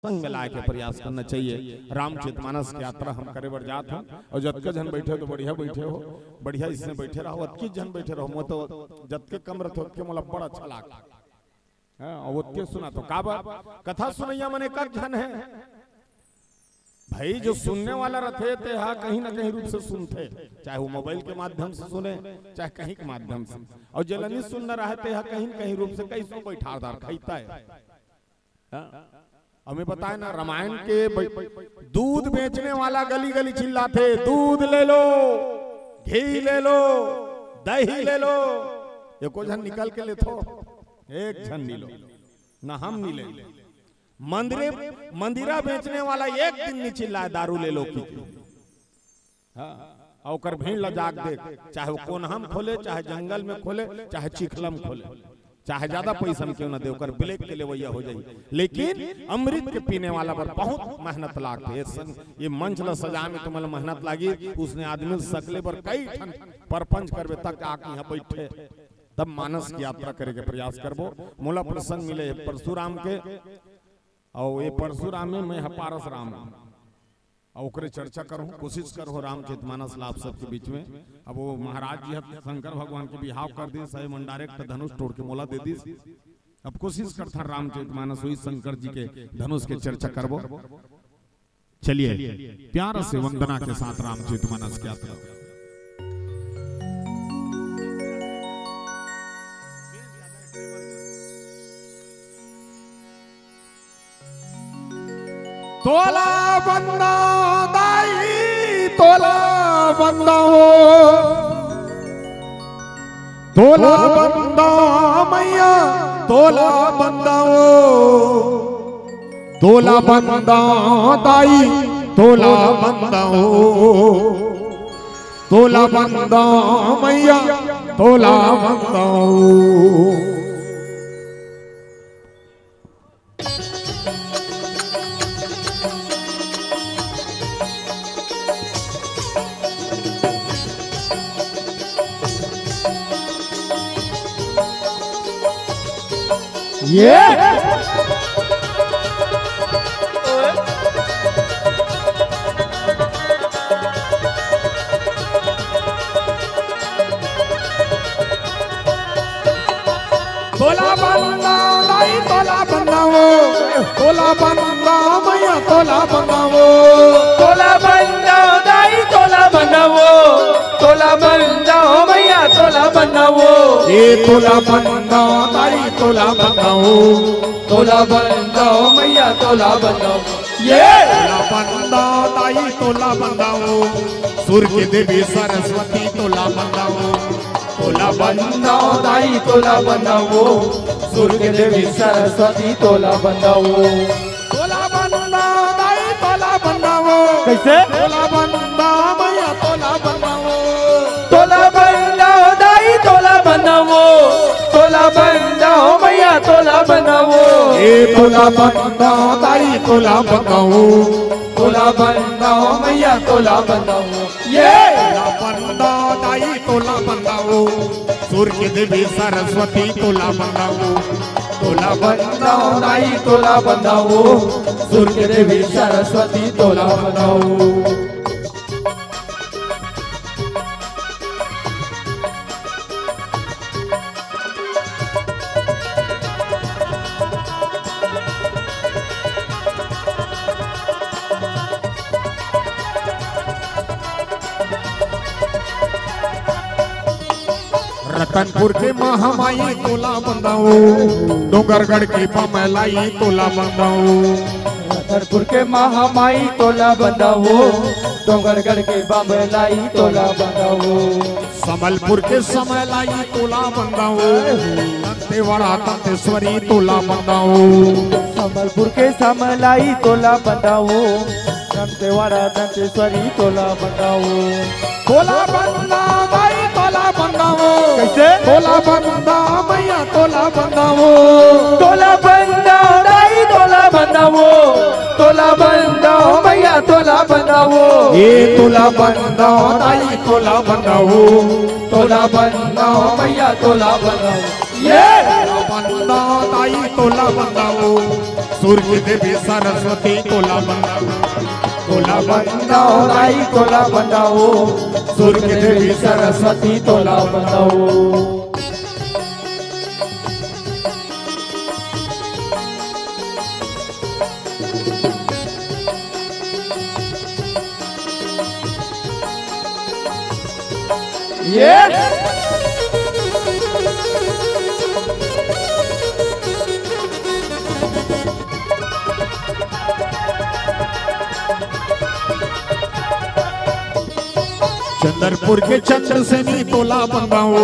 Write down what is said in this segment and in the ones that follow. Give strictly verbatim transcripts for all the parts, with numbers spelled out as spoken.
संग में लाए के प्रयास करना चाहिए। रामचरित मानस के यात्रा हम करे बर जात हन, अउ जतका झन बैठे हो तो बढ़िया बैठे हो, बढ़िया इसने बैठे रहो, अतकी झन बैठे रहो, मैं तो जतके कम रहो, ओतके मोला बड़ा अच्छा लाग। हाँ, अउ ओतके सुना तो काबर, कथा सुनैया मन एकक झन हे भाई, जो सुनने वाला रथे ते हा कहीं ना कहीं रूप से सुनथे, चाहे वो मोबाइल के माध्यम से सुने, चाहे कहीं के माध्यम से, अउ जेला नहीं सुनना रहे ते हा कहीं ना कहीं रूप से कहीं सो बैठारदार खैता है। हाँ? अउ मैं बताए ना, रामायण के ब-, दूध बेचने वाला गली गली चिल्लाथे, "दूध ले लो, घी ले लो, दही ले लो।" एको झन निकल के लेथो, एक झन नी लो, ना हम नी ले। मंदिरे, मंदिरा बेचने वाला एक दिन नी चिल्लाए, "दारू ले लो" की। हाँ, अउ ओकर भीड़ ला जाग देख, चाहे वो कोनहा म खोले, चाहे जंगल में खोले, चाहे चिखला म खोले, चाहे ज्यादा पैसा म क्यों ना दे, ओकर ब्लैक के लेवैया हो जाई, लेकिन अमृत के पीने वाला बर बहुत मेहनत लागथे। ये सं-, ये मंच ला सजाए में तुम्हें मेहनत लागी, उसने आदमी सकले बर कई ठन परपंच करबे तक आके यहाँ बैठे, तब मानस की यात्रा करे के प्रयास करबो। मोला प्रसंग मिले हे परशुराम के, अउ ये परशुराम में मैं ह पारस राम। अउ ओकरे चर्चा करहूँ, कोशिश करहूँ रामचरित मानस ला आप सबके बीच में। अब वो महाराज जी ह शंकर भगवान के बिहाव कर दिस, साहेब मन डायरेक्ट धनुष तोड़ के मोला दे दिस। अब कोशिश करथन रामचरित मानस वही शंकर जी के धनुष के चर्चा करबो। चलिए, प्यार से वंदना के साथ रामचरित मानस के यात्रा। तोला बंदा दाई, तोला बंदा हो, तोला बंदा मैया, तोला बंदा हो, तोला बंदा दाई, तोला बंदा हो, तोला बंदा मैया, तोला बंदा हो। ये तोला बंदा दाई तोला बंदा हो, तोला बंदा मैया तोला बंदा हो। तोला बंदा दाई तोला बंदा हो, तोला बंदा मैया तोला बंदा हो। ए तोला बंदा दाई तोला बंदा हो, तोला बंदा मैया तोला बंदा हो। ये तोला बंदा दाई तोला बंदा हो, सुर के देवी सरस्वती तोला बंदा हो। तोला बंदा दाई तोला बंदा हो, सुर के देवी सरस्वती तोला बंदा हो। तोला बंदा दाई तोला बंदा हो। कैसे? तोला बंदा मैया तोला बंदा हो। तोला बंदा दाई तोला बंदा हो, तोला बंदा मैया तोला बंदा हो। ए तोला बंदा दाई तोला बंदा हो, तोला बंदा मैया तोला बंदा हो। ये तोला बंदा दाई तोला बंदा हो, सुर के देवी सरस्वती तोला बंदा हो। तोला बंदा दाई तोला बंदा हो, सुर के देवी सरस्वती तोला बंदा हो। रतनपुर के महामाई तोला बंदा हो, डोंगरगढ़ के बमलाई तोला बंदा हो। रतनपुर के महामाई तोला बंदा हो, डोंगरगढ़ के बमलाई तोला बंदा हो। संबलपुर के समलाई तोला बंदा हो, दंतेवाड़ा दंतेश्वरी तोला बंदा हो। संबलपुर के समलाई तोला बंदा हो, दंतेवाड़ा दंतेश्वरी तोला बंदा हो। तोला बंदा दाई तोला बंदा हो। कैसे? तोला बंदा मैया तोला बंदा हो। तोला बंदा दाई तोला बंदा हो, तोला बंदा मैया तोला बंदा हो। ए तोला बंदा दाई तोला बंदा हो, तोला बंदा मैया तोला बंदा हो। ये तोला बंदा दाई तोला बंदा हो, सुर के देवी सरस्वती तोला बंदा, तोला बंदा ओ दाई, तोला बंदा ओ। सुर के देवी सरस्वती तोला बंदा ओ। ये चंद्रपुर के चंद्रसेनी तोला बंदा ओ,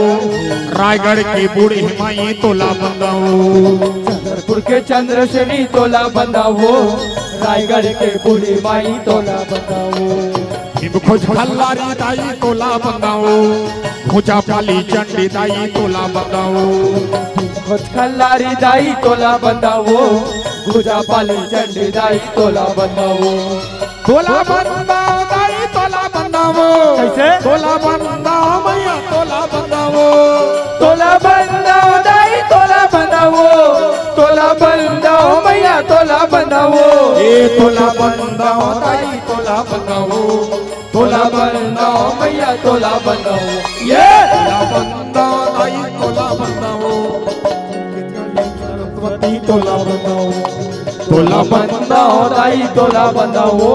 रायगढ़ की बूढ़ी माई तोला बंदा ओ। चंद्रपुर के चंद्रसेनी तोला बंदा ओ, रायगढ़ के बूढ़ी माई तोला बंदा ओ। भीम खोज खल्लारी दाई तोला बंदा ओ, भुजा पाली चंडी दाई तोला बंदा ओ। भीम खोज खल्लारी दाई तोला बंदा ओ, भुजा पाली चंडी दाई तोला बंदा ओ। तोला बंदा ओ दाई, तोला बंदा ओ। कैसे? तोला बंदा ओ मैया, तोला बंदा ओ। तोला बंदा ओ दाई, तोला बंदा ओ। तोला बंदा ओ मैया, तोला बंदा ओ। ए तोला बंदा ओ दाई, तोला बंदा ओ। तोला बंदा ओ मैया, तोला बंदा ओ। ये तोला बंदा ओ दाई, तोला बंदा ओ। सरस्वती तोला बंदा ओ। तोला बंदा ओ दाई, तोला बंदा ओ।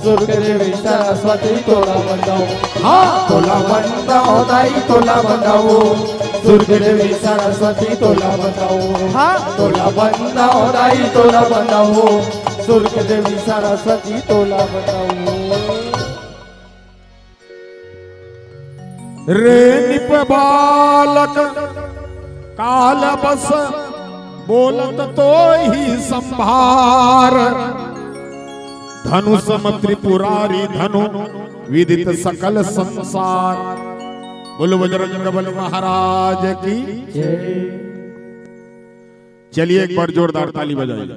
सुर के देवी सरस्वती तोला बंदा ओ। हाँ, तोला बंदा ओ दाई, तोला बंदा ओ। सुर के देवी सरस्वती तोला बंदा ओ। हाँ, तोला बंदा ओ दाई, तोला बंदा ओ। सुर के देवी सरस्वती तोला बंदा ओ। रे नृप बालक काल बस बोलत तोहि संभार। धनु सम त्रिपुरारी धनु विदित सकल संसार। बोलो बजरंग बली महाराज की। जय। चलिए एक बार जोरदार ताली बजाइए।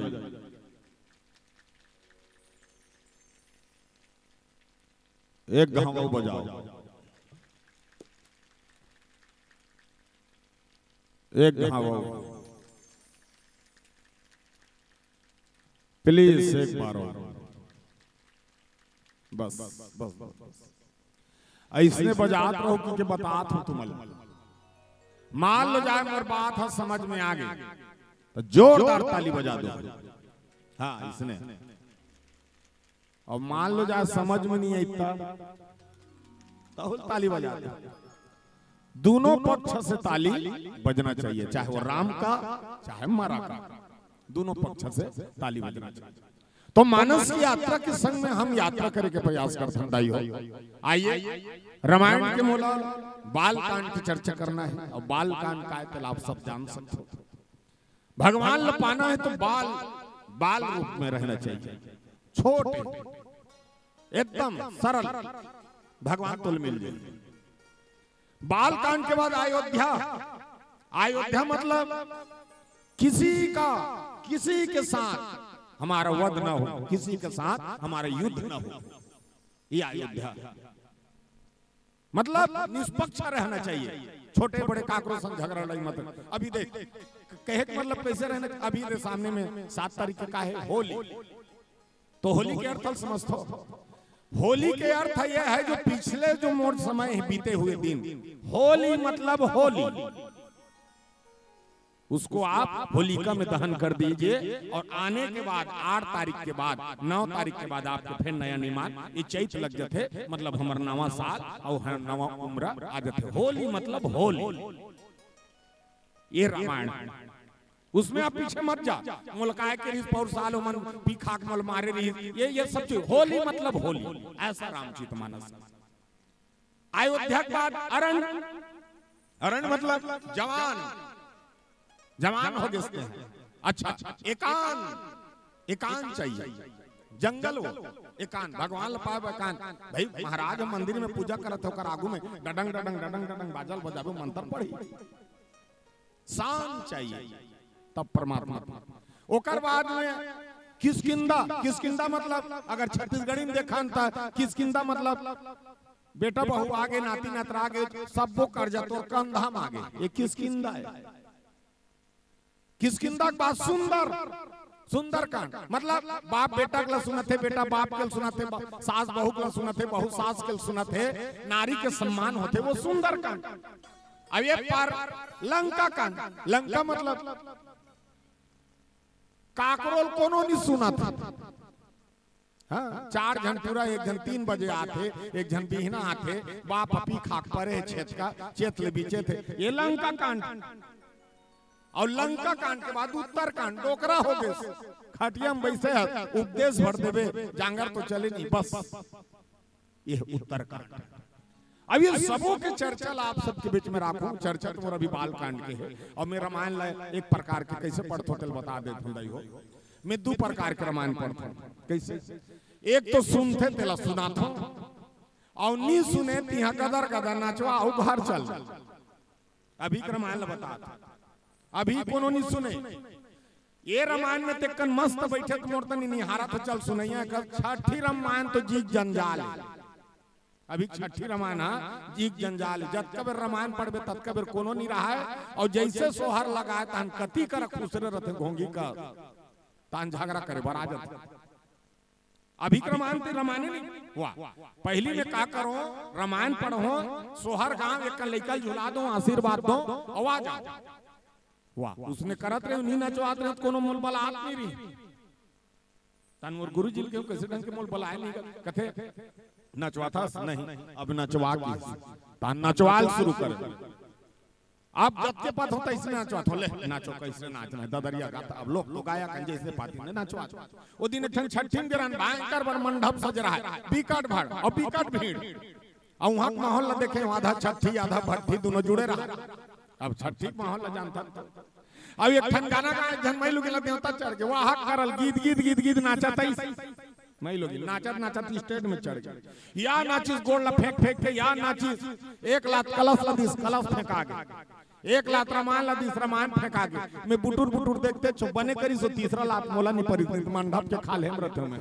एक घाव बजाओ, एक घाव। प्लीज एक बार और। बस, बस, बस, बस। अइसने बजात रहो कि के बतात हो तुमन। मान लो जाए मोर बात ह समझ में आ गे, त जोरदार ताली बजा दो। हाँ, अइसने। अब मान लो जाए समझ में नहीं आई तब, तहुल ताली बजा दे। दोनों पक्ष से ताली बजना चाहिए, चाहे वो राम का, चाहे मारा का, दोनों पक्ष से ताली बजना चाहिए। तो मानस की यात्रा के संग में हम यात्रा करे के प्रयास करथन दाई हो। आइए, रामायण के मोला बाल कांड की चर्चा करना है, और बाल कांड का है, तेला आप सब जान सकते हो। भगवान ल पाना है तो बाल, बाल रूप में रहना चाहिए, छोटे, एकदम सरल, भगवान तुल मिल जाए। बाल कांड के बाद अयोध्या, अयोध्या मतलब किसी का, किसी के साथ हमारा वध ना हो, किसी के साथ हमारा युद्ध ना हो, ये अयोध्या। मतलब निष्पक्ष रहना चाहिए, छोटे बड़े काकरो संग झगड़ा लड़ाई मत। अभी देख, कहे के मतलब कैसे रहना। अभी रे सामने में सात तारीख के का है, होली। तो होली के अर्थ ल समझथो। होली के अर्थ यह है जो पिछले जो मोर समय है, बीते हुए दिन, होली मतलब होली, उसको आप होलिका में दहन कर दीजिए और आने के बाद आठ तारीख के बाद, नौ तारीख के बाद आपके फिर नया निर्माण, ये चैत लग जाते, मतलब हमर नवा साल और हर नवा उम्र आ जाते। होली मतलब होली, ये रामायण। उसमें आप पीछे मत जा। मोल काय के रिस पौर साल ओमन पी खा के मोल मारे रही, ये, ये सब चीज। होली मतलब होली, ऐसा रामचरित मानस। अयोध्या के बाद अरण्य, अरण्य मतलब जवान, जवान हो गए हैं। अच्छा, एकांत, एकांत चाहिए, जंगल हो, एकांत, भगवान ल पाए बर एकांत। भाई महाराज हम मंदिर में पूजा करत हो, ओकर आगू में डडंग डडंग डडंग डडंग बाजल बजाबो, मंत्र पढ़ी, शांत चाहिए, तब परमात्मा। ओकर बाद में किष्किंधा, किष्किंधा मतलब अगर छत्तीसगढ़ी में देखन त किष्किंधा मतलब बेटा बहू आगे, नाती नतरा आगे, सब्बो कर्जा तोर कंधा म आगे, ये किष्किंधा है। किष्किंधा के बाद सुंदर, सुंदरकांड मतलब बाप बेटा के ला सुनत हे, बेटा बाप के ला सुनत हे, बा-, सास बहू के ला सुनत हे, बहू सास के ला सुनत हे, नारी के सम्मान होथे, वो सुंदरकांड। अब ये पर लंका कांड, लंका मतलब काकरो ल कोनो नहीं सुनत। हाँ, चार झन टूरा, एक झन तीन बजे आथे, एक झन बिहना आथे, बाप अपी खाक परे हे छेत का, चेत ले बिचेत हे, ये लंका कांड। और लंका कांड के बाद उत्तर कांड, डोकरा हो गए, खटिया में बैसे है, उपदेश भर देवे, जांगर तो चले नहीं, बस ये उत्तर कांड। अब ये सबों के चर्चा ला आप सबके बीच में राखूं, चर्चा तो मोर अभी बाल कांड के है, और मैं रामायण ला एक प्रकार के कैसे पढ़थों तेला बता देथों दाई हो। मैं दू प्रकार के रामायण पढ़थों। कैसे? एक तो सुनथे तेला सुनाथों, और नी सुने तिहां गदर गदर नाचवा अउ घर चल। अभी के रामायण ला बता, अभी कोनो नी सुने। ये रामायण में तेकन मस्त बैठे त मोर तनी निहारा तो चल सुनैया कर। छठी रामायण तो जीक जंजाल है। अभी छठी रामायण हा जीक जंजाल है। जतका बेर रामायण पढ़बे ततका बेर कोनो नी रहाय। और जैसे सोहर लगाए तहन कति कर खुसरे रहते घोंगी का, तहन झगड़ा करे बर आ जाथे। अभी के रामायण ते रामायण नहीं हुआ। पहली में का करो, रामायण पढ़ो, सोहर गांव एक लइका ल झुला दो, आशीर्वाद दो, आवाज आ जाए। वाह, उसने करत रहे, नहीं नचवात रहे, तो कोनो मोल बलात नहीं रही। तन मोर गुरु जी के कैसे ढंग के मोल बलाए नहीं कर, कथे नचवाथस नहीं, अब नचवा की, तन नचवाल शुरू कर। अब जतके पात होता इसने नाचवात हो, ले नाचो, कैसे नाचना है, ददरिया गाता, अब लोग तो गाया कन जैसे पाती ने नाचवात। वो दिन एक ठन छठी में गिरन भयंकर बड़ मंडप सज रहा है, बिकट भड़ और बिकट भीड़। और वहां के माहौल ला देखे, आधा छठी आधा भट्ठी दोनों जुड़े रहा। अब छठी के माहौल ला जानता तो। अब एक ठन गाना गाए, एक झन माई लोगिन ला देवता चढ़ के, वाह करल, गीत गीत गीत गीत नाचा तईस। माई लोगिन नाचत नाचत स्टेज में चढ़ गए। या नाचिस गोड़ ला फेंक फेंक के, या नाचिस एक लात कलश ला दिस, कलश फेंका गे। एक लात रामायण ला दिस, रामायण फेंका गे। मैं बुटुर बुटुर देखते छो, बने करिस हो तीसरा लात मोला नहीं परिस, नहीं तो मंडप के खाल्हे में रहते मैं।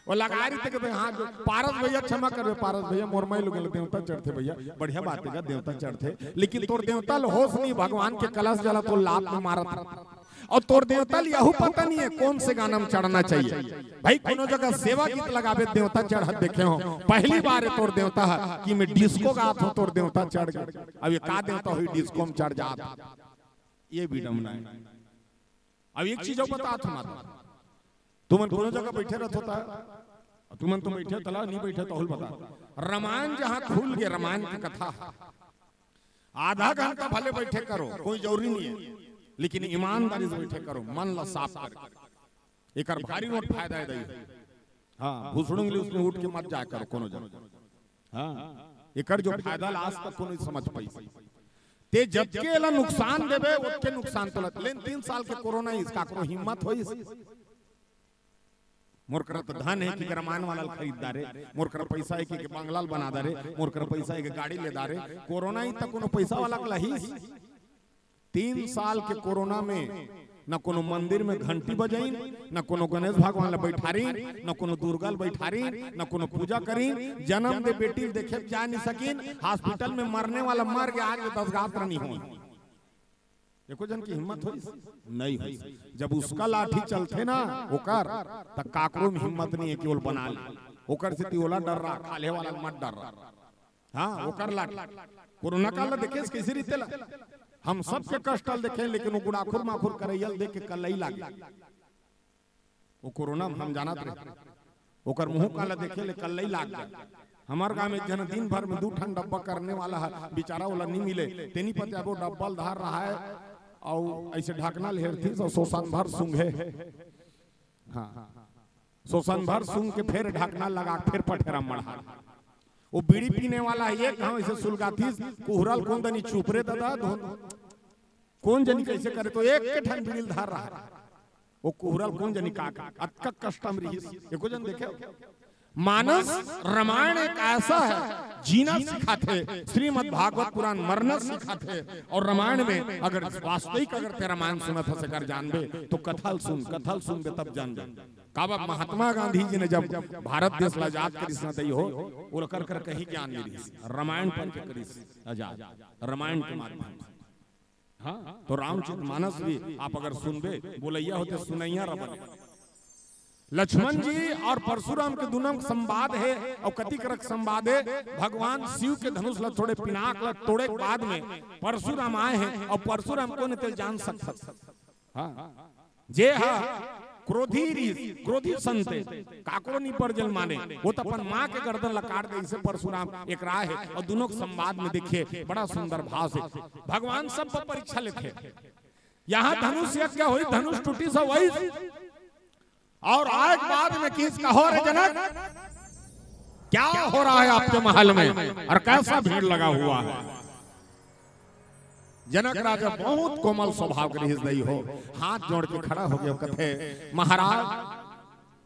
वो लगा रही थे कि भाई हाँ, जो पारस भैया क्षमा करबे, पारस भैया मोर माई लोगिन ला देवता चढ़थे भैया, बढ़िया बात है देवता चढ़थे, लेकिन तोर देवता ल होश नहीं, भगवान के कलश जला तो लात में मारत। और तोर देवता ल यहू पता नहीं है कौन से गाना में चढ़ना चाहिए। भाई कोनो जगह सेवा गीत लगाबे देवता चढ़त देखे हो, पहली बार है तोर देवता है कि मैं डिस्को गात हूँ तोर देवता चढ़ गए। अब ये का देवता हुई डिस्को में चढ़ जात, ये विडम्बना है। अब एक चीज और बतात हूँ माता, तुमन कोनो जगह बैठे रहत होता, तुमन तो बैठे तला नहीं बैठे तो हुल बता। रामायण जहाँ खुल गए, रामायण की कथा आधा घंटा भले बैठे करो, कोई जरूरी नहीं है, लेकिन ईमानदारी से बैठे करो, मन ला साफ करके। एकर भारी नोट फायदा है दाई। हाँ, भूसड़ुंग ले उसने उठ के मत जाया करो कोनो जगह। हाँ, एकर जो फायदा ला आज तक कोनो नहीं समझ पाई। ते जतके ला नुकसान देबे, ओतके नुकसान तोला। लेकिन तीन साल के कोरोना इस काकरो हिम्मत होइस? मोर करा तो धन है कि रामायण वाला ल खरीद डारे, मोर करा पैसा है कि बंगला ल बना डारे, मोर करा पैसा है कि गाड़ी ले डारे। कोरोना ही तक कोनो पैसा वाला के लहीस। तीन साल के कोरोना में न कोनो मंदिर में घंटी बजाइन, न कोनो गणेश भगवान ला बैठारिन, न कोनो दुर्गा ला बैठारिन, न कोनो पूजा करिन। जन्म दे बेटी ल देखे जा नहीं सकिन, हॉस्पिटल में मरने वाला मर गया, आज ले दस गात्र नहीं हो। एको जन की हिम्मत होइस? नहीं होइस। जब उसका लाठी चलथे ना ओकर, त काकरो में हिम्मत नहीं है कि ओला बना ले। ओकर सेती ओला डर रहा, खाल्हे वाला मत डर रहा। हाँ, ओकर लाठी। कोरोना काल ला देखे कैसे रीते ला, हम सबके कष्ट ल देखे, लेकिन वो गुड़ाखुर माखुर करैया ल देख के कल्लई लागे। वो कोरोना में हम जानत रहे, ओकर मुंह काला देखे ले कल्लई लाग गए। हमार गांव में एक जन दिन भर में दू ठन डब्बा करने वाला है, बेचारा ओला नहीं मिले, तेनी पते अब वो डब्बा ल धार रहा है और ऐसे ढकना ल हेरथी तो शोषण भर सूंघे। हाँ, शोषण भर सूंघ के फिर ढकना लगा के फिर पठेरा मढ़ा। वो बीड़ी पीने वाला है, एक घाव ऐसे सुलगाथीस, कुहरल कोन दनी चुप रे दादा, धुन कोन जनी कैसे करे तो एक के ठन बीड़ी ल धार रहा है। वो कुहरल कोन जनी का, का अतका कष्ट में रहिस, एको जन देखे हो? मानस रामायण एक ऐसा है, जीना सिखाथे, श्रीमद् भागवत पुराण मरना सिखाथे। और रामायण में अगर वास्तविक अगर ते रामायण सुनत हस, अगर जानबे तो कथा ल सुन, कथा ल सुनबे तब जानबे। काबर महात्मा गांधी जी ने जब भारत देश ला आजाद करिस ना दई हो, ओला कर कर कहीं ज्ञान नहीं रहिस, रामायण पढ़ के करिस आजाद, रामायण के माध्यम से। हाँ, तो रामचरित मानस भी आप अगर सुनबे, बोलैया होते, सुनैया रबन। लक्ष्मण जी और परशुराम के दुनों के संवाद हे, और कति करक संवाद हे, भगवान शिव के धनुष ला तोड़े, पिनाक ला तोड़े के बाद में परशुराम आए हे, और परशुराम कोन हे तेला जान सकत हस। हाँ, जे हा क्रोधी रिहिस, क्रोधी संत हे, काकरो नी पर जल माने, वो तो अपन माँ के गर्दन ला काट दे, इसे परशुराम एक राय हे, और दुनों के संवाद में देखिए, बड़ा सुंदर भाव से भगवान सब पर परीक्षा लेथे। यहाँ धनुष यज्ञ होइस, धनुष टूटिस हे वही, और आए के बाद में किहिस, कहो रे जनक, क्या हो रहा है आपके महल में और कैसा भीड़ लगा हुआ है? जनक राजा बहुत कोमल स्वभाव के रिहिस दई हो, हाथ जोड़ के खड़ा हो गया, कथे, महाराज,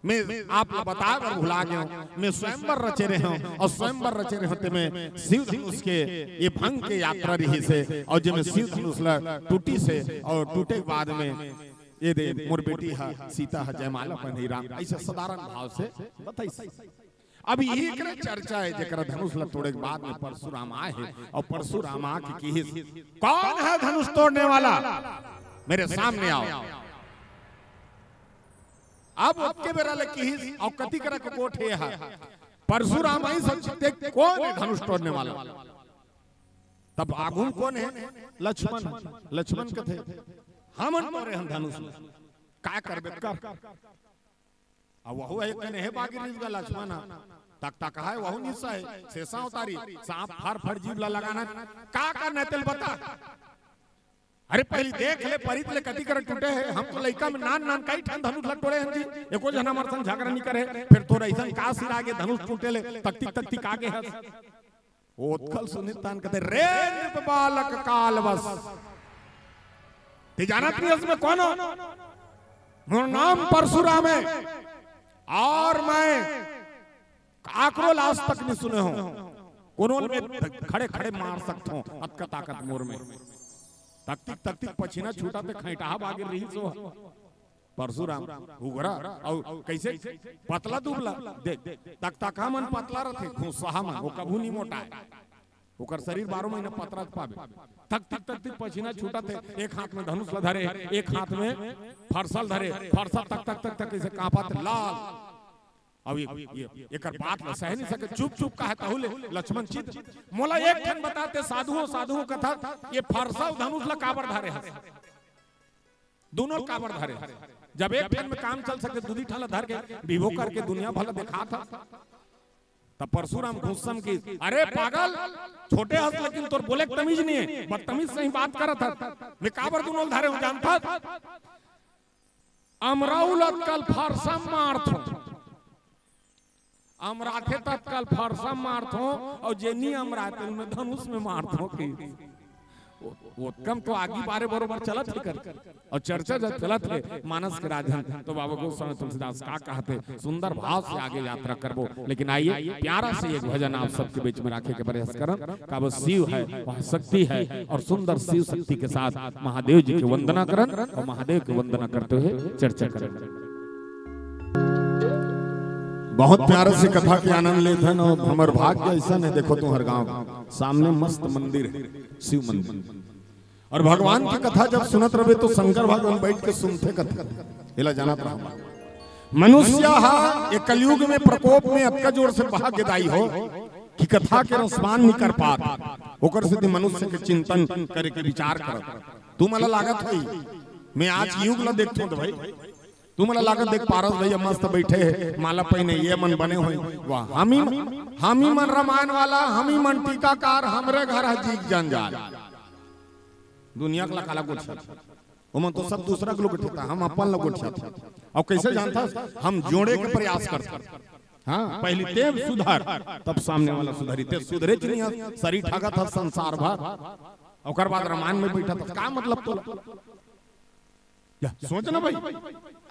मैं आप ला बताए बर भुला गया हूँ, मैं स्वयंवर रचे रहे हूँ, और स्वयंवर रचे रहे हूँ, ते में शिव धनुष के ये भंग के यात्रा रिहिस हे, और जे में शिव धनुष ला टूटिस हे, और टूटे के बाद में ये दे मोर बेटी हा सीता हा जयमाला पहिनही राम, ऐसे साधारण भाव से बताइस। अब एकरे चर्चा हे, जेकरा धनुष ला तोड़े के बाद में परशुराम आए हे, और परशुराम आके किहिस, कौन है धनुष तोड़ने वाला, मेरे सामने आओ। अब ओतके बेरा ले किहिस, और कति करक गोठ हे हा, परशुराम आइस, देख कौन हे धनुष तोड़ने वाला। तब आगू में कोन हे? लक्ष्मण। लक्ष्मण कथे, हमन तोरे हन धनुष, का करबे कर। अब वहू एक कने हे बागी रिहिस गा लक्ष्मण हा, तक तक हे, वहू निसा हे, शेषा उतारी, सांप फर फर जीभ ला लगाना, का करना हे तेला बता। अरे पहिली देख ले, परीत ले कति करक टूटे हे, हम तो लइका में नान नान कई ठन धनुष ला टोड़े हन जी, एको झन हमर संग झगड़ा नी करे, फेर तोर अइसन का सिर आगे धनुष टूटे ले, तकतिक तकतिक आगे हस। ओतका ल सुनिस ताहन कथे, रे नृप बालक काल बस। ते जानत नहीं इसमें कौन हो? मोर नाम परशुराम हे और मैं काकरो ला आज तक नहीं सुने हो। कोनो ल में खड़े खड़े मार सकत हो, अतका ताकत मोर में। तकतिक तकतिक पछिना छूटत हे, खैंटाहा बागे रिहिस हो। परशुराम उगरा, अउ कइसे पतला दुबला, देख, तकतकहा मन पतला रथे, घुसहा मन, वो कभू नी मोटाय। ओकर शरीर बारह महीना पतरा पाबे। तकतिक तकतिक पछिना छूटत हे, एक हाथ में धनुष ला धरे, एक हाथ में फरसा ल धरे, फरसा तक तक तक तक कइसे कांपत, लाल। अब ये, ये, एकर बात ला सह नहीं सके, चुप चुप कहे तहू ले लक्ष्मण चित। मोला एक ठन बता ते साधुओं, साधुओं कथा, ये फरसा अउ धनुष ला काबर धरे हस? दुनों ल काबर धरे? जब एक ठन में काम चल सके, दुदी ठन ला धर के विभो करके दुनिया भला देखात हस। तब परशुराम गुस्सा म किहिस, अरे पागल, छोटे हस लेकिन तोर बोले के तमीज नहीं हे, बदतमीज सही बात करत हस। मैं काबर दुनों ल धरे हंव जानत हस? अमराऊ ल अतका ल फरसा म मारथों। अमराथे त अतका ल फरसा म मारथों, अउ जे नी अमराथे तेन में धनुष में मारथों कि। ओ-, ओतका म तो आगी बारे बरोबर चलत हे कर। अउ चर्चा जब चलत हे मानस के राजन, तो बाबा गोस्वामी तुलसीदास का कहत हे, सुंदर भाव से आगे यात्रा करबो। लेकिन आइए, प्यारा से एक भजन आप सबके बीच में राखे के प्रयास करन। काबर शिव हे, वह शक्ति हे, अउ सुंदर शिव शक्ति के साथ महादेव जी के वंदना करन अउ महादेव के वंदना करते हुए चर्चा करन। बहुत प्यारा से कथा के आनंद लेथन अउ हमर भाग्य अइसन हे, देखो तुम्हर गांव सामने मस्त मंदिर हे, शिव मंदिर। अउ भगवान के कथा जब सुनत रहिबे तो शंकर भगवान बइठ के सुनथे कथा, एला जानत रहा। मनुष्य हा ये कलयुग में प्रकोप में अतका जोर से भाग्यदायी हो कि कथा के रसपान नहीं कर पात, ओकर सेती मनुष्य के चिंतन करे के विचार करत। तुमला लागत होही, मैं आज युग ला देखथों त भाई, तुमला लागत देख पारस भैया मस्त बइठे हे, माला पहिने ये मन बने होही, वाह, हम ही, हम ही मन रामायण वाला, हम ही मन टीकाकार, हमरे घर हा जीग जंजाल। दुनिया के ला काला गोठियाथे, ओमन तो सब दूसरा के ला गोठियाथे, हम अपन ला गोठियाथन। अउ कइसे जानथस? हम जोड़े के प्रयास करथन। हाँ, पहिली ते सुधर, तब सामने वाला सुधरही। ते सुधरेच नहीं हस, सरी ठगत हस संसार भर, ओकर बाद रामायण में बइठत हस, का मतलब तोला? या, सोच ना भाई।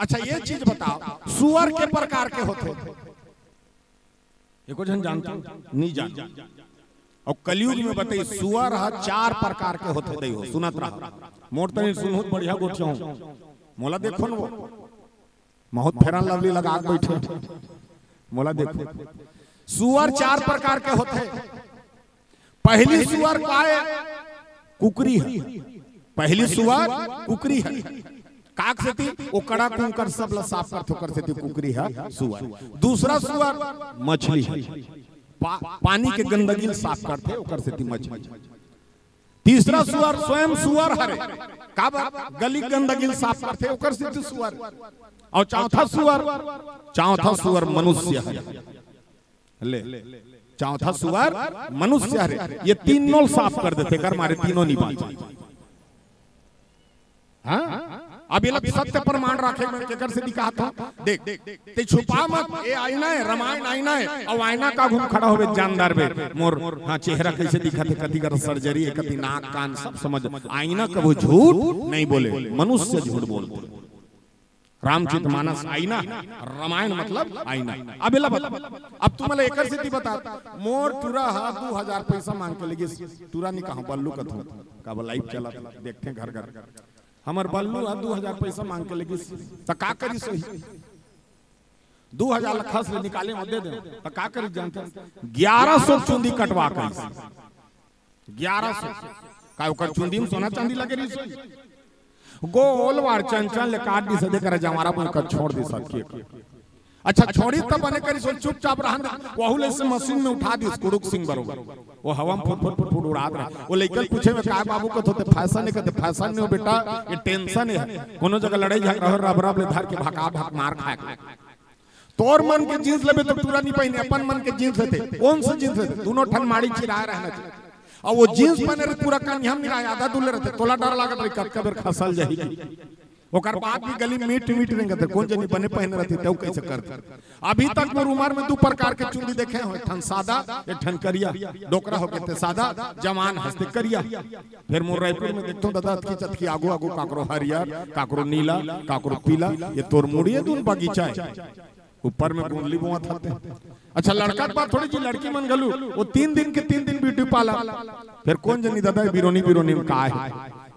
अच्छा, ये चीज बताओ, सुअर के प्रकार के होथे? एको झन जानत हो? नहीं जान। अउ कलयुग में बताई, सुअर हा चार प्रकार के होथे, दई हो, सुनत रहा। मोर तनी सुनहूं त बढ़िया गोठियाहूं। मोला देखो न वो। बहुत Fair and Lovely लगा के बइठे। मोला देखो। सुअर चार प्रकार के होथे। पहिली सुअर काय? कुकरी हे। पहली सुअर कुकरी हे, काक सेती ओ कड़ा कुंकर सब ला साफ करथे, ओकर सेती कुकरी हे सुअर। दूसरा सुअर मछली हे, पा-, पानी के गंदगी ल साफ करथे, ओकर सेती मछली। तीसरा सुअर स्वयं सुअर हरे, काबर गली गंदगी ल साफ करथे, ओकर सेती सुअर। अउ चौथा सुअर, चौथा सुअर मनुष्य हरे। ले, चौथा सुअर मनुष्य हरे, ये तीनों ल साफ कर देथे, कर मारे तीनों नी बाँचे। हाँ, अब ये लोग सत्य प्रमाण राखे में केकर से दिखात हो। देख, ते छुपा मत, ये आईना हे, रामायण आईना हे, अउ आईना के आघू म खड़ा होबे जान डारबे, मोर हाँ चेहरा कैसे दिखत हे, कति कर सर्जरी हे, कति नाक कान सब समझ। आईना कभू झूठ नहीं बोले, मनुष्य झूठ बोलथे। रामचरित मानस आईना, रामायण मतलब आईना। अब एला बता, अब तुमन ला एकर सेती बता, मोर टूरा हा दू हजार पैसा मांग के लेगिस, टूरा नी कहूं, बल्लू कथों, काबर live चलत, देखथे घर घर। हमर बल्लू हा दू हजार पैसा मांग के लेगिस, त का करिस होही? दू हजार ला खस ले निकाले म दे दे, त का करिस जानथे? ग्यारह सौ चुंदी कटवा कहिस। ग्यारह सौ। का ओकर चुंदी म सोना चांदी लगे रहिस होही? गोल वार चंचल ले काट दिस, दे कर जवारा में कर छोड़ दिस के। अच्छा, छोड़ी त बने करिस होही, चुपचाप रहन दे। वहू ले से मशीन में उठा दिस, कुड़ुक सिंह बरोबर। वो हवा में फुट, फुट, फुट, फुट उड़ात रहे। वो लइका ल पूछे में, "काय बाबू कथो ते फैशन हे?" कथे, "फैशन नहीं हो बेटा, ये tension हे। कोनो जगह लड़ाई झगड़ा हो, रब रब ले धर के भका भक मार खाए।" तोर मन के जींस लेबे तो टूरा नी पहिने, अपन मन के जींस लेथे। कौन से जींस लेथे? दोनों ठन माड़ी चिराए रहना चाहिए। अउ वो जींस पहने रहे, पूरा कनिहा म नी रहे, आधा दूर ले रहथे, तोला डर लागत रही, कतका बेर खसल जाही। ओकर बाद भी गली मीट मीट रेंगत रहे, कौन जनी बने पहने रहथे, तेहू कैसे करथे। अभी तक मोर उमर में दू प्रकार के चुंदी देखे हों, एक ठन सादा, एक ठन करिया। डोकरा होके ते सादा, जवान हस ते करिया। फेर मोर रायपुर में देखथों दादा, अतकी चतकी आगू आगू काकरो हरियर, काकरो नीला, काकरो पीला, ये तोर मुड़िए दून बगीचा हे। ऊपर में गोंदली बोवत हते। अच्छा, लड़का के बात थोड़ी जी, लड़की मन घलू, वो तीन दिन के तीन दिन beauty parlour। फेर कौन जनी दादा, बिरोनी बिरोनी में का हे?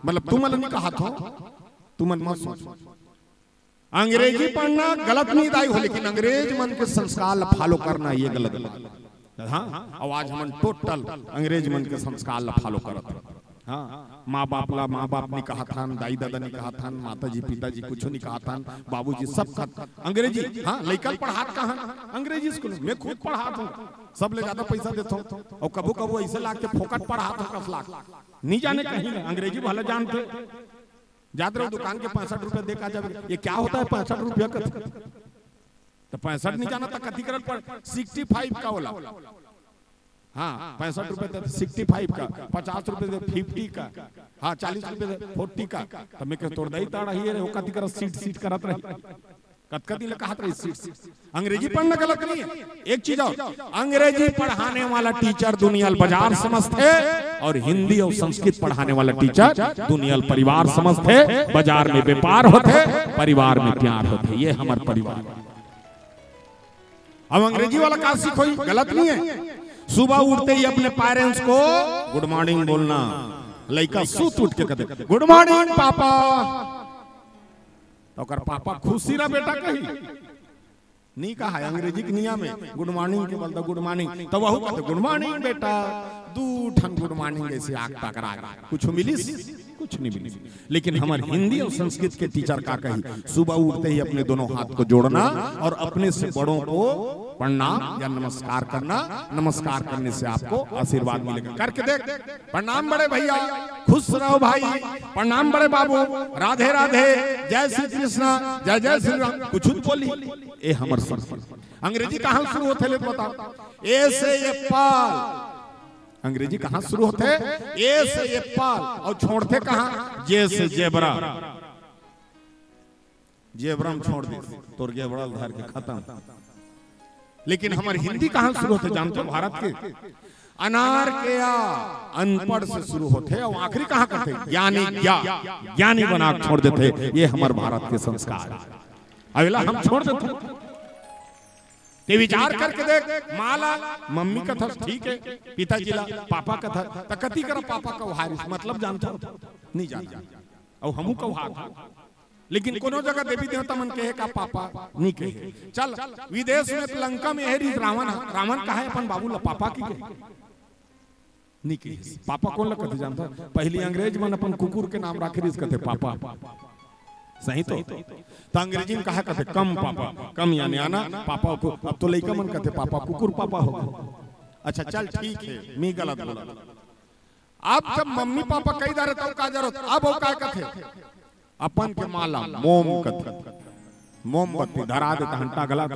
मतलब, तुमन नी कहत हों, तुमन मत सोच। अंग्रेजी पढ़ना गलत नहीं दाई हो, लेकिन अंग्रेज मन के संस्कार ला follow करना ये गलत बात। हाँ, अउ आज हमन total अंग्रेज मन के संस्कार ला follow करत हन। हाँ, माँ बाप ला माँ बाप नी कहत हन, दाई ददा नी कहत हन, माता जी पिता जी कुछो नी कहत हन, बाबूजी सब कहत अंग्रेजी। हाँ, लइका ल पढ़ात कहाँ हन? अंग्रेजी स्कूल में। मैं खुद पढ़ात हों, सब ले ज्यादा पैसा देथों, अउ कभू कभू ऐसे लागथे फोकट पढ़ात हों कस लाग। नी जाने कहीं ले, अंग्रेजी भला जानथे। जात रहो दुकान के पैंसठ रुपया दे के आ जाबे, "ये क्या होता है पैंसठ रुपया का?" त पैंसठ नी जानत त कथी करन पड़, sixty five का वाला। हाँ, पैंसठ रुपया दे, sixty five का, पचास रुपया दे, fifty का, हाँ, चालीस रुपया दे, forty का। त मैं कहें, "तोर दाई ताड़ा ही रे, वो कथी करत, सीट सीट करत रही।" कतका दिन ले कहत रही, सीट सीट। अंग्रेजी पढ़ना गलत नहीं है, एक चीज और, अंग्रेजी पढ़ाने वाला टीचर दुनिया ल बाजार समझथे अउ हिंदी अउ संस्कृत पढ़ाने वाला टीचर दुनिया ल परिवार समझथे। बाजार में व्यापार होथे, परिवार में प्यार होथे। ये हमर परिवार। अब अंग्रेजी वाला का सीखोही, गलत नहीं है। सुबह उठते ही अपने parents को good morning बोलना। लइका सुत उठ के कहथे, "Good morning पापा।" त ओकर पापा खुशी रह बेटा कही। नी कहा हे, अंग्रेजी के नियम हे, "Good morning" के बलदा "Good morning", त वहू कहथे, "Good morning बेटा।" दू ठन good morning ऐसे आग टकरा गे, कुछ मिलिस? कुछ नहीं मिलिस। लेकिन हमर हिंदी अउ संस्कृत के टीचर का कही, सुबह उठते ही अपने दोनों हाथ को जोड़ना और अपने से बड़ों को प्रणाम या नमस्कार करना। नमस्कार करने से आपको आशीर्वाद मिलेगा। करके देख, प्रणाम बड़े भैया, खुश रहो भाई, प्रणाम बड़े बाबू, राधे राधे, जय श्री कृष्णा, जय जय श्री राम, कुछ बोली। ए हमर संस्कृत। अंग्रेजी कहाँ शुरू होथे ले बताओ? ए से एप्पल। अंग्रेजी कहाँ शुरू होथे? ए से एप्पल। अउ छोड़थे कहाँ? जे से जेबरा। जेबरा म छोड़ दे, तोर जेबरा ल धर के खतम। लेकिन हमर हिंदी कहाँ शुरू होथे जानथो? भारत के अनार के आ, अनपढ़ से शुरू होथे अउ आखिरी कहाँ करथे? ज्ञानी, ज्ञा, ज्ञानी बना के छोड़ देथे। ये हमर भारत के संस्कार। अब एला हम छोड़ देथन। ते विचार करके देख, माँ ला मम्मी कथस, ठीक हे, पिताजी ला पापा कथस, त कति कर पापा कहारिस, मतलब जानथो? नहीं जानथो। अउ हमू कहाथन। लेकिन कोनो जगह देवी देवता मन कहे का पापा? नहीं कहे। चल, विदेश में त लंका में हे रहिस रावण, रावण कहे अपन बाबू ला पापा कि कहे? नहीं कहिस। पापा कोन ला कथे जानथव? पहिली अंग्रेज मन अपन कुकुर के नाम राखे रिहिस, कथे पापा। सही तो? त अंग्रेजी में कहा कथे? कम पापा। कम यानी आना, पापा को। अब तो लइका मन कथे पापा, कुकुर पापा हो गे। अच्छा चल ठीक हे, मैं गलत बोला। अब जब मम्मी पापा कहि डारे तब का जरूरत, अब वो का कथे? अपन के माँ ला मोम कथे, मोमबत्ती धरा देथे, हंटा गलत।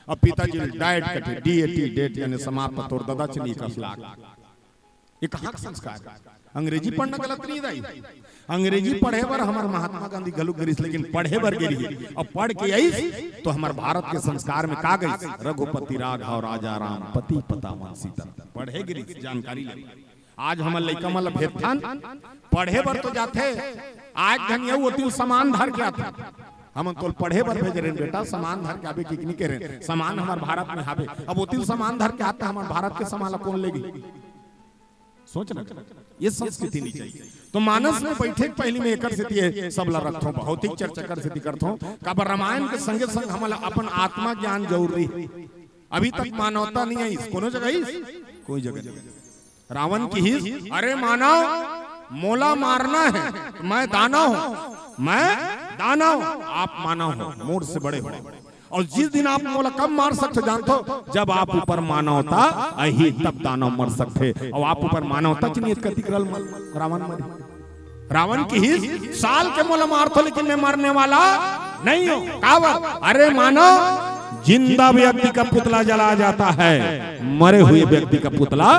अब पिताजी ल डैड कथे, डी ए टी, डेट यानी समाप्त, तोर ददा चली कस लाग। ये कहाँ के संस्कार? अंग्रेजी पढ़ना गलत नहीं दाई। अंग्रेजी पढ़े बर हमर महात्मा गांधी घलो गे रिहिस, लेकिन पढ़े बर गे रिहिस। अब पढ़ के आइस तो हमर भारत के संस्कार में का गइस? रघुपति राघव राजा राम, पति पतावन सीता। पढ़े गे रिहिस, जानकारी ले। आज हमर लइका मन ल भेजथन, पढ़े बर तो जाथे, आज घनी अउ ओती ल सामान धर के आथे। हमन तोल पढ़े बर भेजे रहेन बेटा, सामान धर के आबे कि नहीं कहे रहेन? सामान हमर भारत में हावे। अब ओती ल सामान धर के आथे, हमर भारत के सामान ला कोन लेगी? सोच ना, ये संस्कृति नहीं चाहिए। तो मानस में बैठे के पहिली में एकर सेती ये सब ला रखथों, भौतिक चर्चा कर सेती करथों। काबर रामायण के संगे संग हमन ला अपन आत्मा ज्ञान जरूरी हे। अभी तक मानवता नहीं आइस, कोनो जगह आइस? कोई जगह नहीं। रावण किहिस, अरे मानव, मोला मारना हे, मैं दानव हूँ, मैं दानव हूँ, आप मानव हो, मोर से बड़े हो। अउ जिस दिन आप मोला कब मार सकथो जानथो? जब आप ऊपर मानवता आही, तब दानव मर सकथे। अउ आप ऊपर मानवता के नियत कतिक रल रावण मरे। रावण किहिस, साल के मोला मारथो, लेकिन मैं मरने वाला नहीं हूँ। काबर? अरे मानव, जिंदा व्यक्ति का पुतला जलाया जाता है, मरे हुए व्यक्ति का पुतला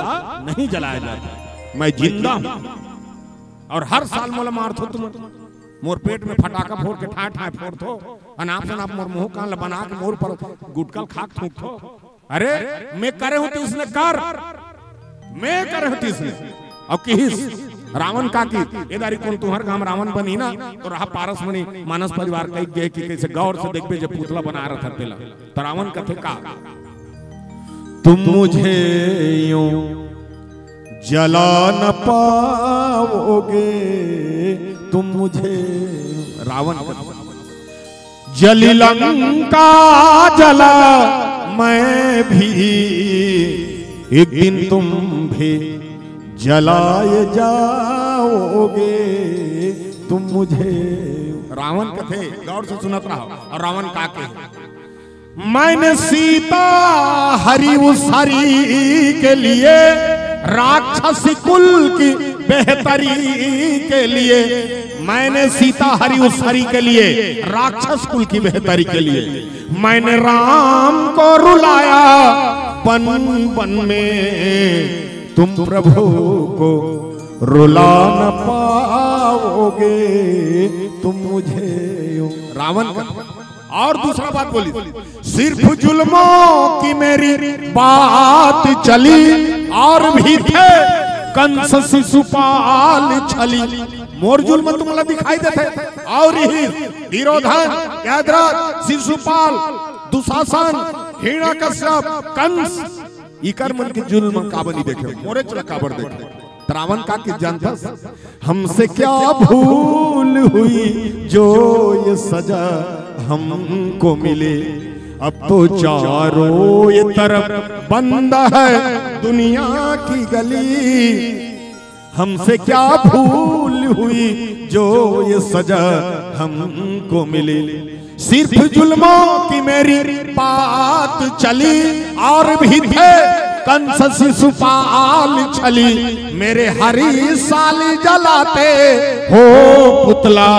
नहीं जलाया जाता। मैं जिंदा हूँ अउ हर साल मोला मारथो तुमन। मोर पेट में फटाका फोर के ठाँय ठाँय फोरथो, अनाप शनाप मोर मुंह कान ला बना के मोर ऊपर गुटका ल खा के थूकथो। अरे मैं करे हूँ त इसने कर, मैं करे हूँ त इसने। अउ किहिस रावण का कि ए दारी कोन तुंहर गांव रावण बनही ना, त रहा पारस मनी मानस परिवार कहि गे कि कइसे गौर से देखबे जब पुतला बना रहा था तेला। त रावण कथे का, तुम मुझे यूं जला न पाओगे, तुम मुझे, रावण कथे, जली लंका जला मैं भी, एक दिन तुम भी जलाए जाओगे, तुम मुझे। रावण कथे, गौर से सुनत रहो। अउ रावण का कहे, मैंने सीता हरी उस हरी के लिए, राक्षसी कुल की बेहतरी के लिए, मैंने सीता हरी उस हरी के लिए, राक्षस कुल की बेहतरी के लिए मैंने राम को रुलाया बन बन में। तुम प्रभु को रुला न पाओगे, तुम मुझे यूं। रावण का। अउ दूसरा बात बोली, सिर्फ जुल्मों की मेरी बात चली, और भी थे कंस शिशुपाल छली। मोर जुल्म तुमला दिखाई देथे, अउ ही दुर्योधन, यमराज, शिशुपाल, दुशासन, हिरण्यकश्यप, कंस, इकर मन के जुल्म काबर नहीं देखे, मोरेच ला काबर देखे। त रावण का कहिस जानथस, हमसे क्या भूल हुई जो ये सजा हमको मिली। अब तो चारों ये तरफ बंद है दुनिया की गली। हमसे क्या भूल हुई जो ये सजा हमको मिली। सिर्फ जुल्मों की मेरी बात चली, और भी थे कंस शिशुपाल छली। मेरे हरी साल जलाते हो पुतला,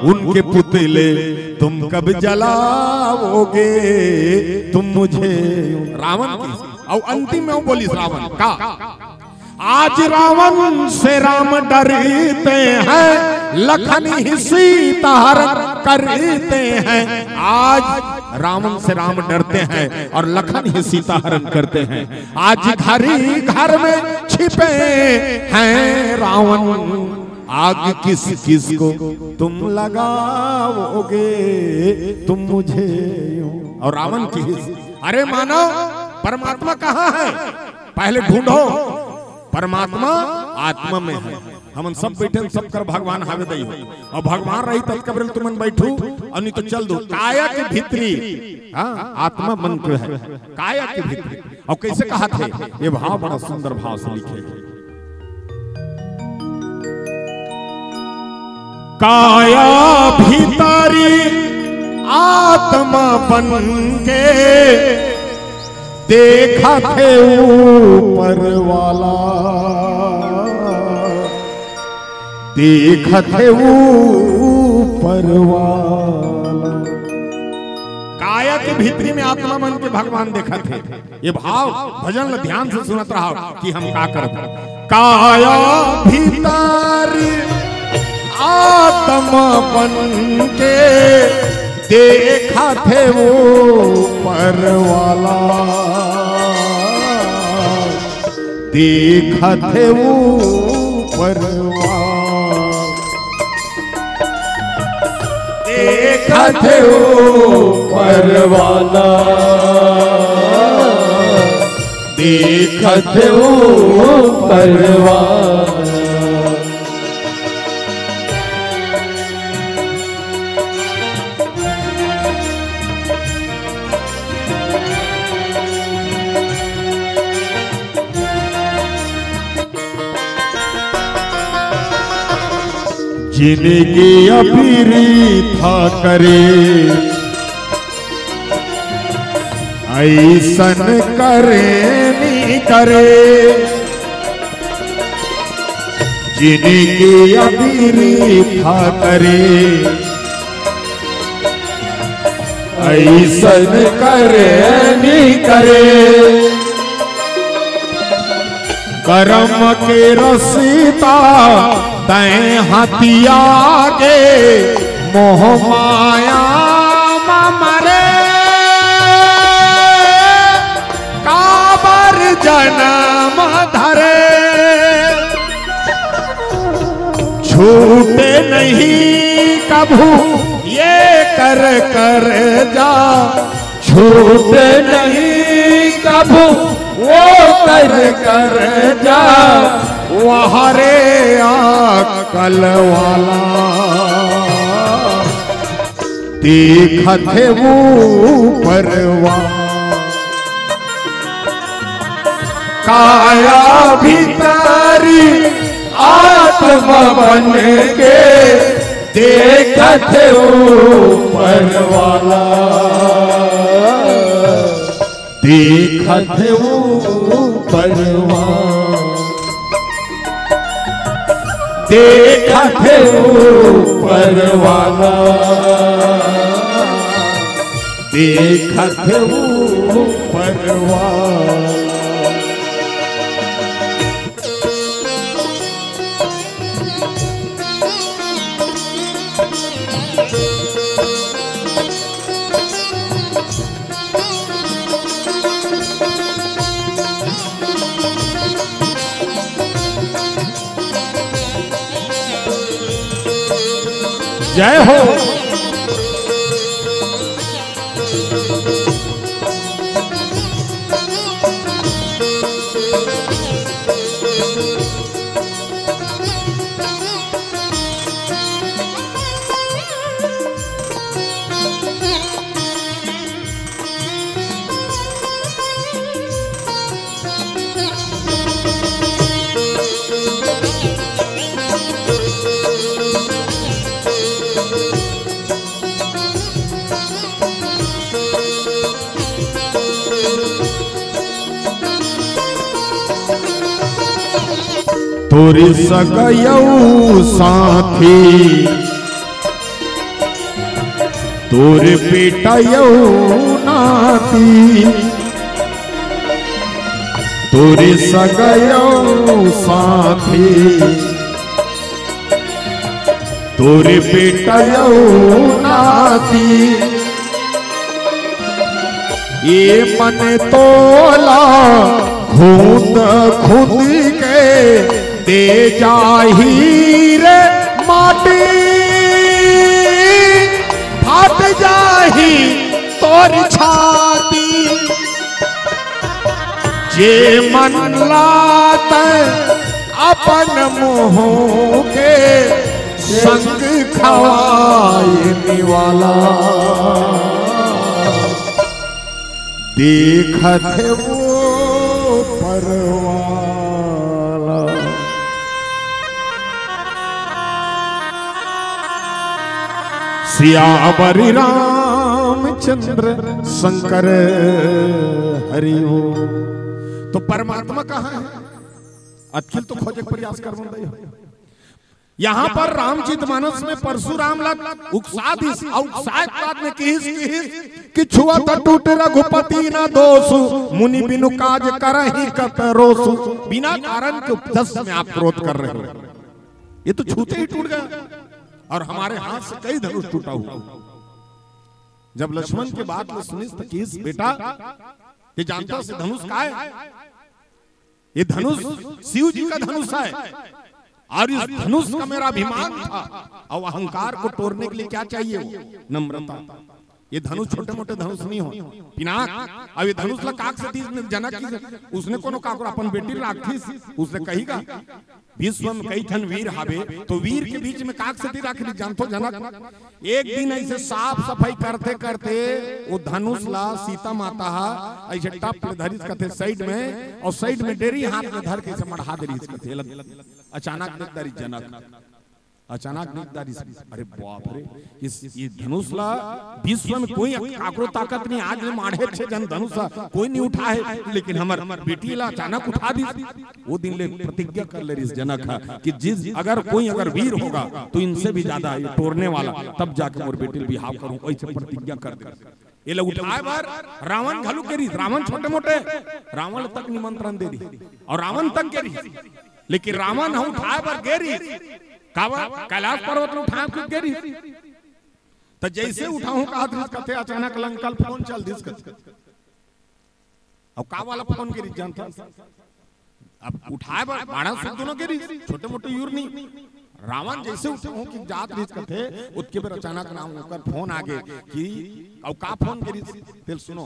उनके पुतले तुम कब जलाओगे, तुम मुझे। रावण की, अउ अंतिम में वो बोलिस रावण का, आज रावण से राम डरते हैं, लखन ही सीता हरण करते हैं। आज रावण से राम डरते हैं और लखन ही सीता हरण करते हैं। आज घर ही घर में छिपे हैं रावण, आग किस किस को तुम लगाओगे, तुम मुझे यूं। अउ रावण की, अरे मानव, परमात्मा कहाँ है? पहले ढूंढो, परमात्मा आत्मा में है। हमन सब बइठे हन, सबकर भगवान हावे दई हो। अउ भगवान रही तब कबरेल तुमन बइठू, अउ नहीं तो चल दो। काया के भीतरी, हाँ, आत्मा मन के है, काया के भीतरी। अउ कइसे कहत हे? ये भाव बड़ा सुंदर भाव से लिखे हे। काया भीतरी आत्मा बन के देखत हे ऊपर वाला, देखत हे ऊपर वाला। काया के भीतरी में आत्मा बन के भगवान देखत हे। ये भाव भजन ल ध्यान से सुनत रहा कि हम का करत हन। काया भीतर आत्मा बन के देखत हे ऊपर वाला, देखत हे ऊपर वाला, देखत हे ऊपर वाला, देखत हे ऊपर वाला। जिनकी अभी था करे, अइसन करे नी करे, जिनकी अभी था करे, अइसन करे नी करे। करम के रसिता तैं हतिया गे, मोह माया म मरे काबर जनम धरे। छूटे नहीं कभू ये कर कर जा, छूटे नहीं कभू वो कर कर जा, वह रे अक्कल वाला। देखत हे ऊपर वाला। काया भीतरी आत्मा बन के देखत हे ऊपर वाला, देखत हे ऊपर वाला, देखत हे ऊपर वाला, देखत हे ऊपर वाला। जय हो। तोर सगा अउ साथी, तोर बेटा अउ नाती, तोर सगा अउ साथी, तोर बेटा अउ नाती, ये मन तोला खूंद खूंद के दे जाही रे माटी, फाट जाही तोर छाती। जे मन ला तैं अपन मुंह के संग खवाए निवाला, देखत हे वो परवाला। सियावर रामचंद्र शंकर हरि ओम। तो परमात्मा कहाँ है? अतकिल तो खोजे के प्रयास करबो दई हो। यहाँ पर रामचरित मानस में परशुराम ला उकसा दिस, अउ उकसाए के बाद में किहिस, किहिस कि छुअत टूट रघुपति न दोसु, मुनि बिनु काज करहिं कत रोसु। बिना कारण के उपजस में आप क्रोध कर रहे हो, ये तो छूते ही टूट गया। और हमारे हाथ से कई धनुष टूटा हुआ। जब लक्ष्मण के बात ला सुनिस त किहिस, बेटा, ये जानथस ये धनुष काय? ये धनुष शिव जी का धनुष है, और इस धनुष का मेरा अभिमान था। और अहंकार को तोड़ने के लिए क्या चाहिए? वो नम्रता। ये धनुष छोटे मोटे धनुष नहीं हो, पिनाक। अब ये धनुष ला काक से दिस जनक की, उसने कोनो काकरो अपन बेटी राखिस, उसने कही का, विश्व में कई ठन वीर हावे, तो वीर के बीच में काक से दिस राखिस, जानथो जनक? एक दिन ऐसे साफ सफाई करते करते वो धनुष ला सीता माता हा ऐसे टप ले धरिस कथे side में, और side में डेरी हाथ में धर के ऐसे मढ़ा दे रहिस कथे। अचानक देख दारिस जनक, अचानक देख दारिस, अरे बाप रे, इस, ये धनुष ला विश्व में कोई काकरो ताकत नहीं, आज ले माढ़े छे जन धनुष ला कोई नहीं उठा है, लेकिन हमर बेटी ला अचानक उठा दिस। वो दिन ले प्रतिज्ञा कर ले रहिस जनक हा कि जिस, अगर कोई अगर वीर होगा तो इनसे भी ज्यादा ये टोरने वाला, तब जाके मोर बेटी ला बिहाव करूं, ऐसे प्रतिज्ञा कर दे। ये ला उठाए बर रावण घलो गे रहिस, रावण छोटे मोटे, रावण तक निमंत्रण दे रहिस और रावण तक गे रहिस, लेकिन रावण ह उठाए बर गे रहिस। काबर? कैलाश पर्वत ला उठाए खुद गे रहिस। त जैसे उठाहूं कहत रहिस कथे, अचानक लंका ल फोन चल दिस कथे। अब का वाला फोन गे रहिस जानथस? अब उठाए बर बाड़ा सुद्ध दोनों गे रहिस, छोटे मोटे यूर नहीं। रावण जैसे उठाहूं कि जात रहिस कथे, ओतके बेर अचानक राम ओकर फोन आ गे कि, अब का फोन गे रहिस, तेला सुनो।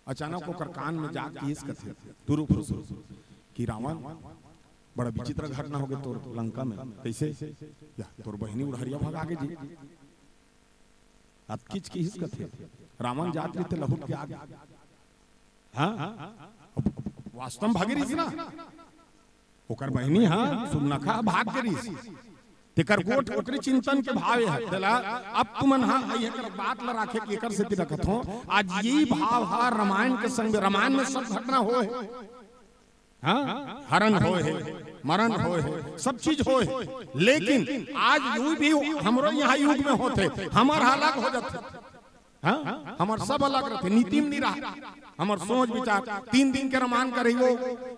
अचानक ओकर कान में जा किहिस कथे, तुरुप फुसुर, कि रावण, बड़ा विचित्र घटना हो गे तोर लंका में। कैसे? या, तोर बहिनी उड़हरिया भगा गे जी। अतकिच किहिस कथे, रावण जात रहिस ते लहुट के आ गे। हाँ? अब वास्तव में भागे रहिस ना, ओकर बहिनी हा सुर्पनखा भाग गे रहिस। तेकर गोठ ओकरे चिंतन के भाव हे। तेला अब तुमन हा एकर बात ला राखे के एकर सेती रखत हों। आज ये भाव हा रामायण के संग, रामायण में सब घटना होय हे। हाँ, हरण होय हे, मरण होय हे, सब चीज होय हे, लेकिन आज यूं भी हमरो यहाँ युग में होथे, हमर हा अलग हो जाथे। हाँ, हमर सब अलग रहिथे, नीति में नहीं रहा। हमर सोच विचार, तीन दिन के रामायण करही वो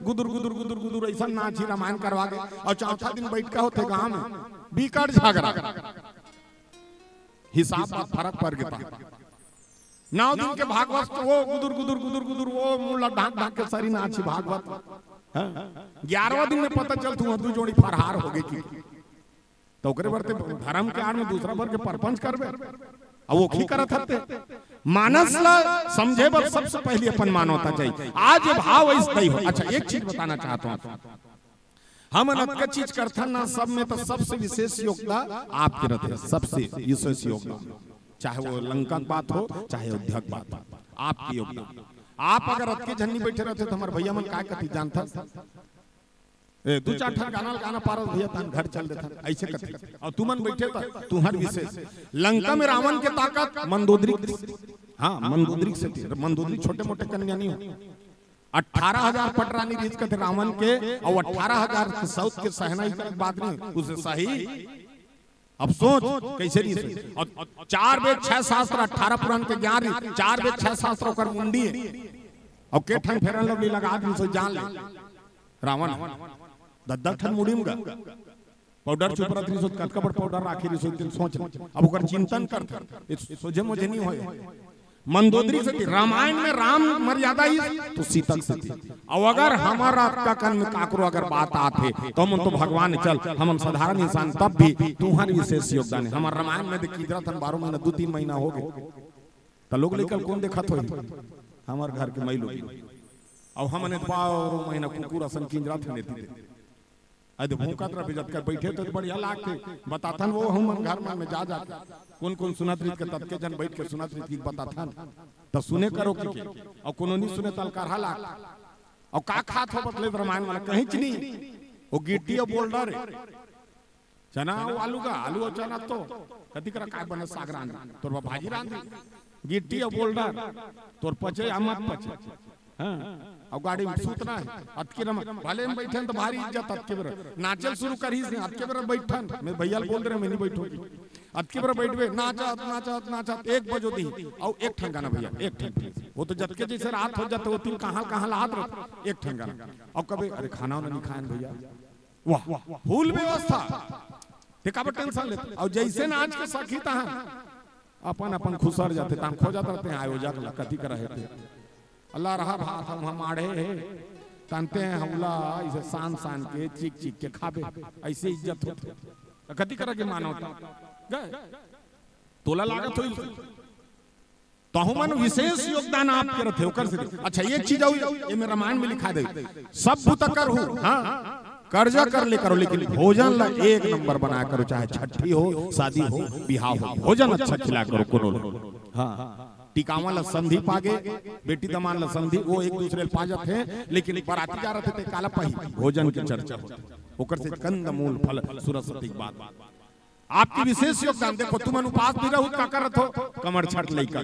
गुदुर गुदुर गुदुर गुदुर ऐसा नाची रामायण करवा के, और चौथा दिन बइठका होथे गांव में, बिकट झगरा, हिसाब में फरक पड़ गे। नौ दिन के भागवत तो वो गुदुर गुदुर गुदुर गुदुर वो मुंह ला ढांक ढांक के सरी नाची भागवत। हाँ? ग्यारहवाँ दिन में पता चलथे वो दू जोड़ी फरहार हो गे कि। त ओकरे बर ते धरम के आड़ में दूसरा बर के परपंच करबे, अउ ओखी करत हते। मानस ला समझे बर सबसे पहली अपन मानवता चाहिए। आज ये भाव ऐसे नहीं हो। अच्छा, एक चीज बताना चाहता हूँ, हमन अतका चीज करथन ना, सब में तो सबसे विशेष योगदान आपके रहिथे, सबसे विशेष योगदान, चाहे वो लंका के बात हो, चाहे अयोध्या के बात हो, आपके योगदान। आप अगर अतके झन नइ बइठे रहिते त हमर भइया मन काय कहितिस जानथस? ए, दू चार ठन गाना ल गाना पारस भइया, तहन घर चल देथन, अइसे कहितिस। अउ तुमन बइठे त तुंहर विशेष। लंका में रावण के ताकत मंदोदरी, हाँ, मंदोदरी के सेती, मंदोदरी छोटे मोटे कन्या नइ हो। अठारह हजार पटरानी रिहिस कथे रावण के, अउ अठारह हजार के सौत के सहना ही करत बात नहीं, उसे सही। अब सोच, कइसे रिहिस? अउ चार वेद, छह शास्त्र, अठारह पुराण के ज्ञान रिहिस, चार वेद, छह शास्त्र ओकर मुंडी हे। अउ के ठन Fair and Lovely लगा दिस, जान ले। रावण दस दस ठन मुड़ी में गा। पाउडर चुपरत रिहिस, कतका बड़ पाउडर राखे रिहिस, तेन सोच ले। अब ओकर चिंतन करथे, ये सोझे मोझे नहीं होय। मंदोदरी के सेती, रामायण में राम मर्यादा ही तो सीता के सेती। अउ अगर हमर अतका कन में काकरो अगर बात आथे, तो हमन तो भगवान चल, हमन साधारण इंसान, तब भी तुंहर विशेष योगदान हे। हमर रामायण में देख किधर थन बारह महीना, दू तीन महीना हो गे, त लोग लइका ल कोन देखत होही? हमर घर के मई लोग। अउ हमन एतबा और महीना कुकुर असन किंजरत हन एती दे। अदे भूंकत रहिबे, जतका बइठे त बढ़िया लागथे। बताथन वो हमन घर मन में जा, जा के। कोन, कोन सुनत रहिथे, ततके झन बइठ के सुनत रहिथे, बताथन। त सुने करो कि के, अउ कोनो नइ सुने त अलकरहा लाग। अउ का खात हो बतले रमायन वाला? कहीं च नहीं। वो गिट्टी अउ बोल्डर हे। चना अउ आलू का, आलू अउ चना तो कति करा काय बने साग रांधी, तोर बर भाजी रांधी, गिट्टी अउ बोल्डर, तोर पचे या मत पचे। हाँ, अउ गाड़ी में सूतना हे, अतके रमा, भले में बैठे तो भारी इज्जत, अतके बेर नाचल शुरू करिस नहीं, अतके बेर बैठन, मैं भैया ल बोल रहे, मैं नहीं बैठूंगी। अतके बेर बैठबे, नाचत, नाचत, नाचत, एक बजो दी, अउ एक ठन गाना भैया, एक ठन please। वो तो जतके जैसे रात हो जाते, वो तीन कहाँ, कहाँ लात रहे, एक ठन गाना। अउ कबे, अरे खाना वाना नहीं खायन भैया, वाह, full व्यवस्था। ते काबर tension लेते? अउ जैसे नाच के सखी तहां अपन अपन खुसर जाते, ताम खो जात रहते हैं, आयोजक ला कति कर रहे थे। अल्लाह रहा भात हम, हम आड़े हे, तनते हैं हौला, इसे सान सान के, चीख चीख के खाबे, ऐसे इज्जत होते। तो कति कर के मानवता गए, तोला लागत होई। तहु मन विशेष योगदान आपके रथे, ओकर से। अच्छा, एक चीज अउ, ये मेरा रामायण में लिखा दे, सब बुता करहू, हाँ, कर्जा कर ले करो, लेकिन भोजन ला एक नंबर बनाया करो, चाहे छठी हो, शादी हो, बिहाव हो, भोजन अच्छा खिलाया करो कोनो ला। हाँ, टिकावन ला संधि पागे, बेटी दमान ला संधि, वो एक दूसरे ला पा जाते हैं, लेकिन बराती जा रहे थे, काला पाही, भोजन के चर्चा होता, ओकर से कंद मूल फल सुरसती के बाद। आपके विशेष योगदान। देखो, तुमन उपास भी रहू, का करत हो? कमर छठ लइका।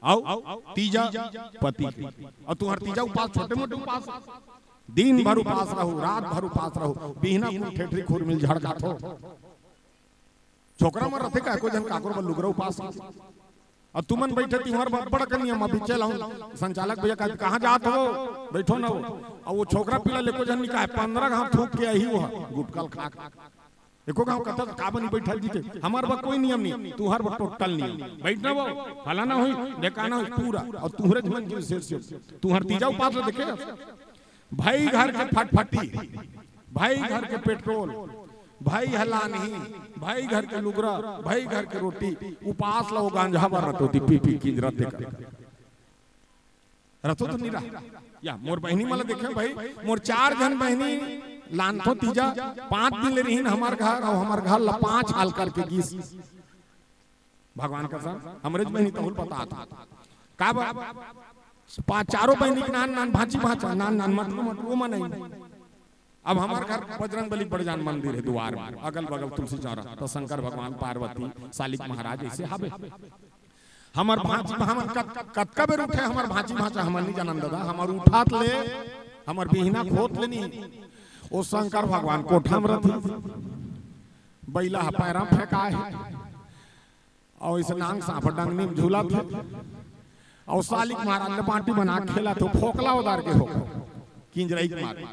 अउ तीजा पति के। अउ तुहर तीजा उपास, छोटे मोटे उपास, दिन भर उपास रहू, रात भर उपास रहू, बिहना कुल ठेठरी खुरमी ल झड़ खात हो। छोकरा मन रथे का, एको झन काकरो बर लुगरा उपास। अउ तुमन बैठे तिहर बर बड़ कन नियम, अभी चल आऊं, संचालक भैया कहा, "कहाँ जात हो? बैठो ना हो।" अउ वो छोकरा पिला ल एको झन निकाय, पंद्रह घाव थूक के आही वो, गुटका ल खा खा। एको घाव कतक का बनी बैठल जीते, हमर बर कोई नियम नहीं, तुहर बर total नियम। बैठना वो, फलाना होई, ढेकाना होई, पूरा। अउ तुहरे मन के विशेष से, तुहर तीजा उपास ल देखे, भाई घर के फटफटी, भाई घर के पेट्रोल, भाई हलानही, भाई घर के लुगरा, भाई घर के रोटी, उपास ला वो गांजा बर रतोती पी पी किंजरत देखा। रथो तो नहीं रहा। या मोर बहिनी मन ल देखे भाई, मोर चार झन बहिनी लानथो तीजा, पांच दिन ले रहिन हमर घर, अउ हमर घर ला पांच हाल करके गीस। भगवान कसम, हमरे ज बहिनी तहुल बतात। का बा? पांच, चारों बहिनी के नान नान भांची भांचा, नान नान मटरू मटरू, वो मन नहीं। अब हमर घर बजरंग बली बड़ जान मंदिर हे दुवार में, अगल बगल तुलसी चौरा, तो शंकर भगवान, पार्वती, सालिक महाराज ऐसे हावे। हमर भांची, हमन कत-, कतका बेर उठे हमर भांची भांचा, हमन नहीं जानन दादा, हमर उठात ले, हमर बिहना खोत ले नहीं। ओ शंकर भगवान कोठा में रथी, बइला ह पैरा में फेंकाय हे, अउ इसे नांग सांप डंगनी में झूलत हे, अउ सालिक महाराज ले बांटी बना के खेलत हे, फोकला उदार के हो, किंजरई के मारे।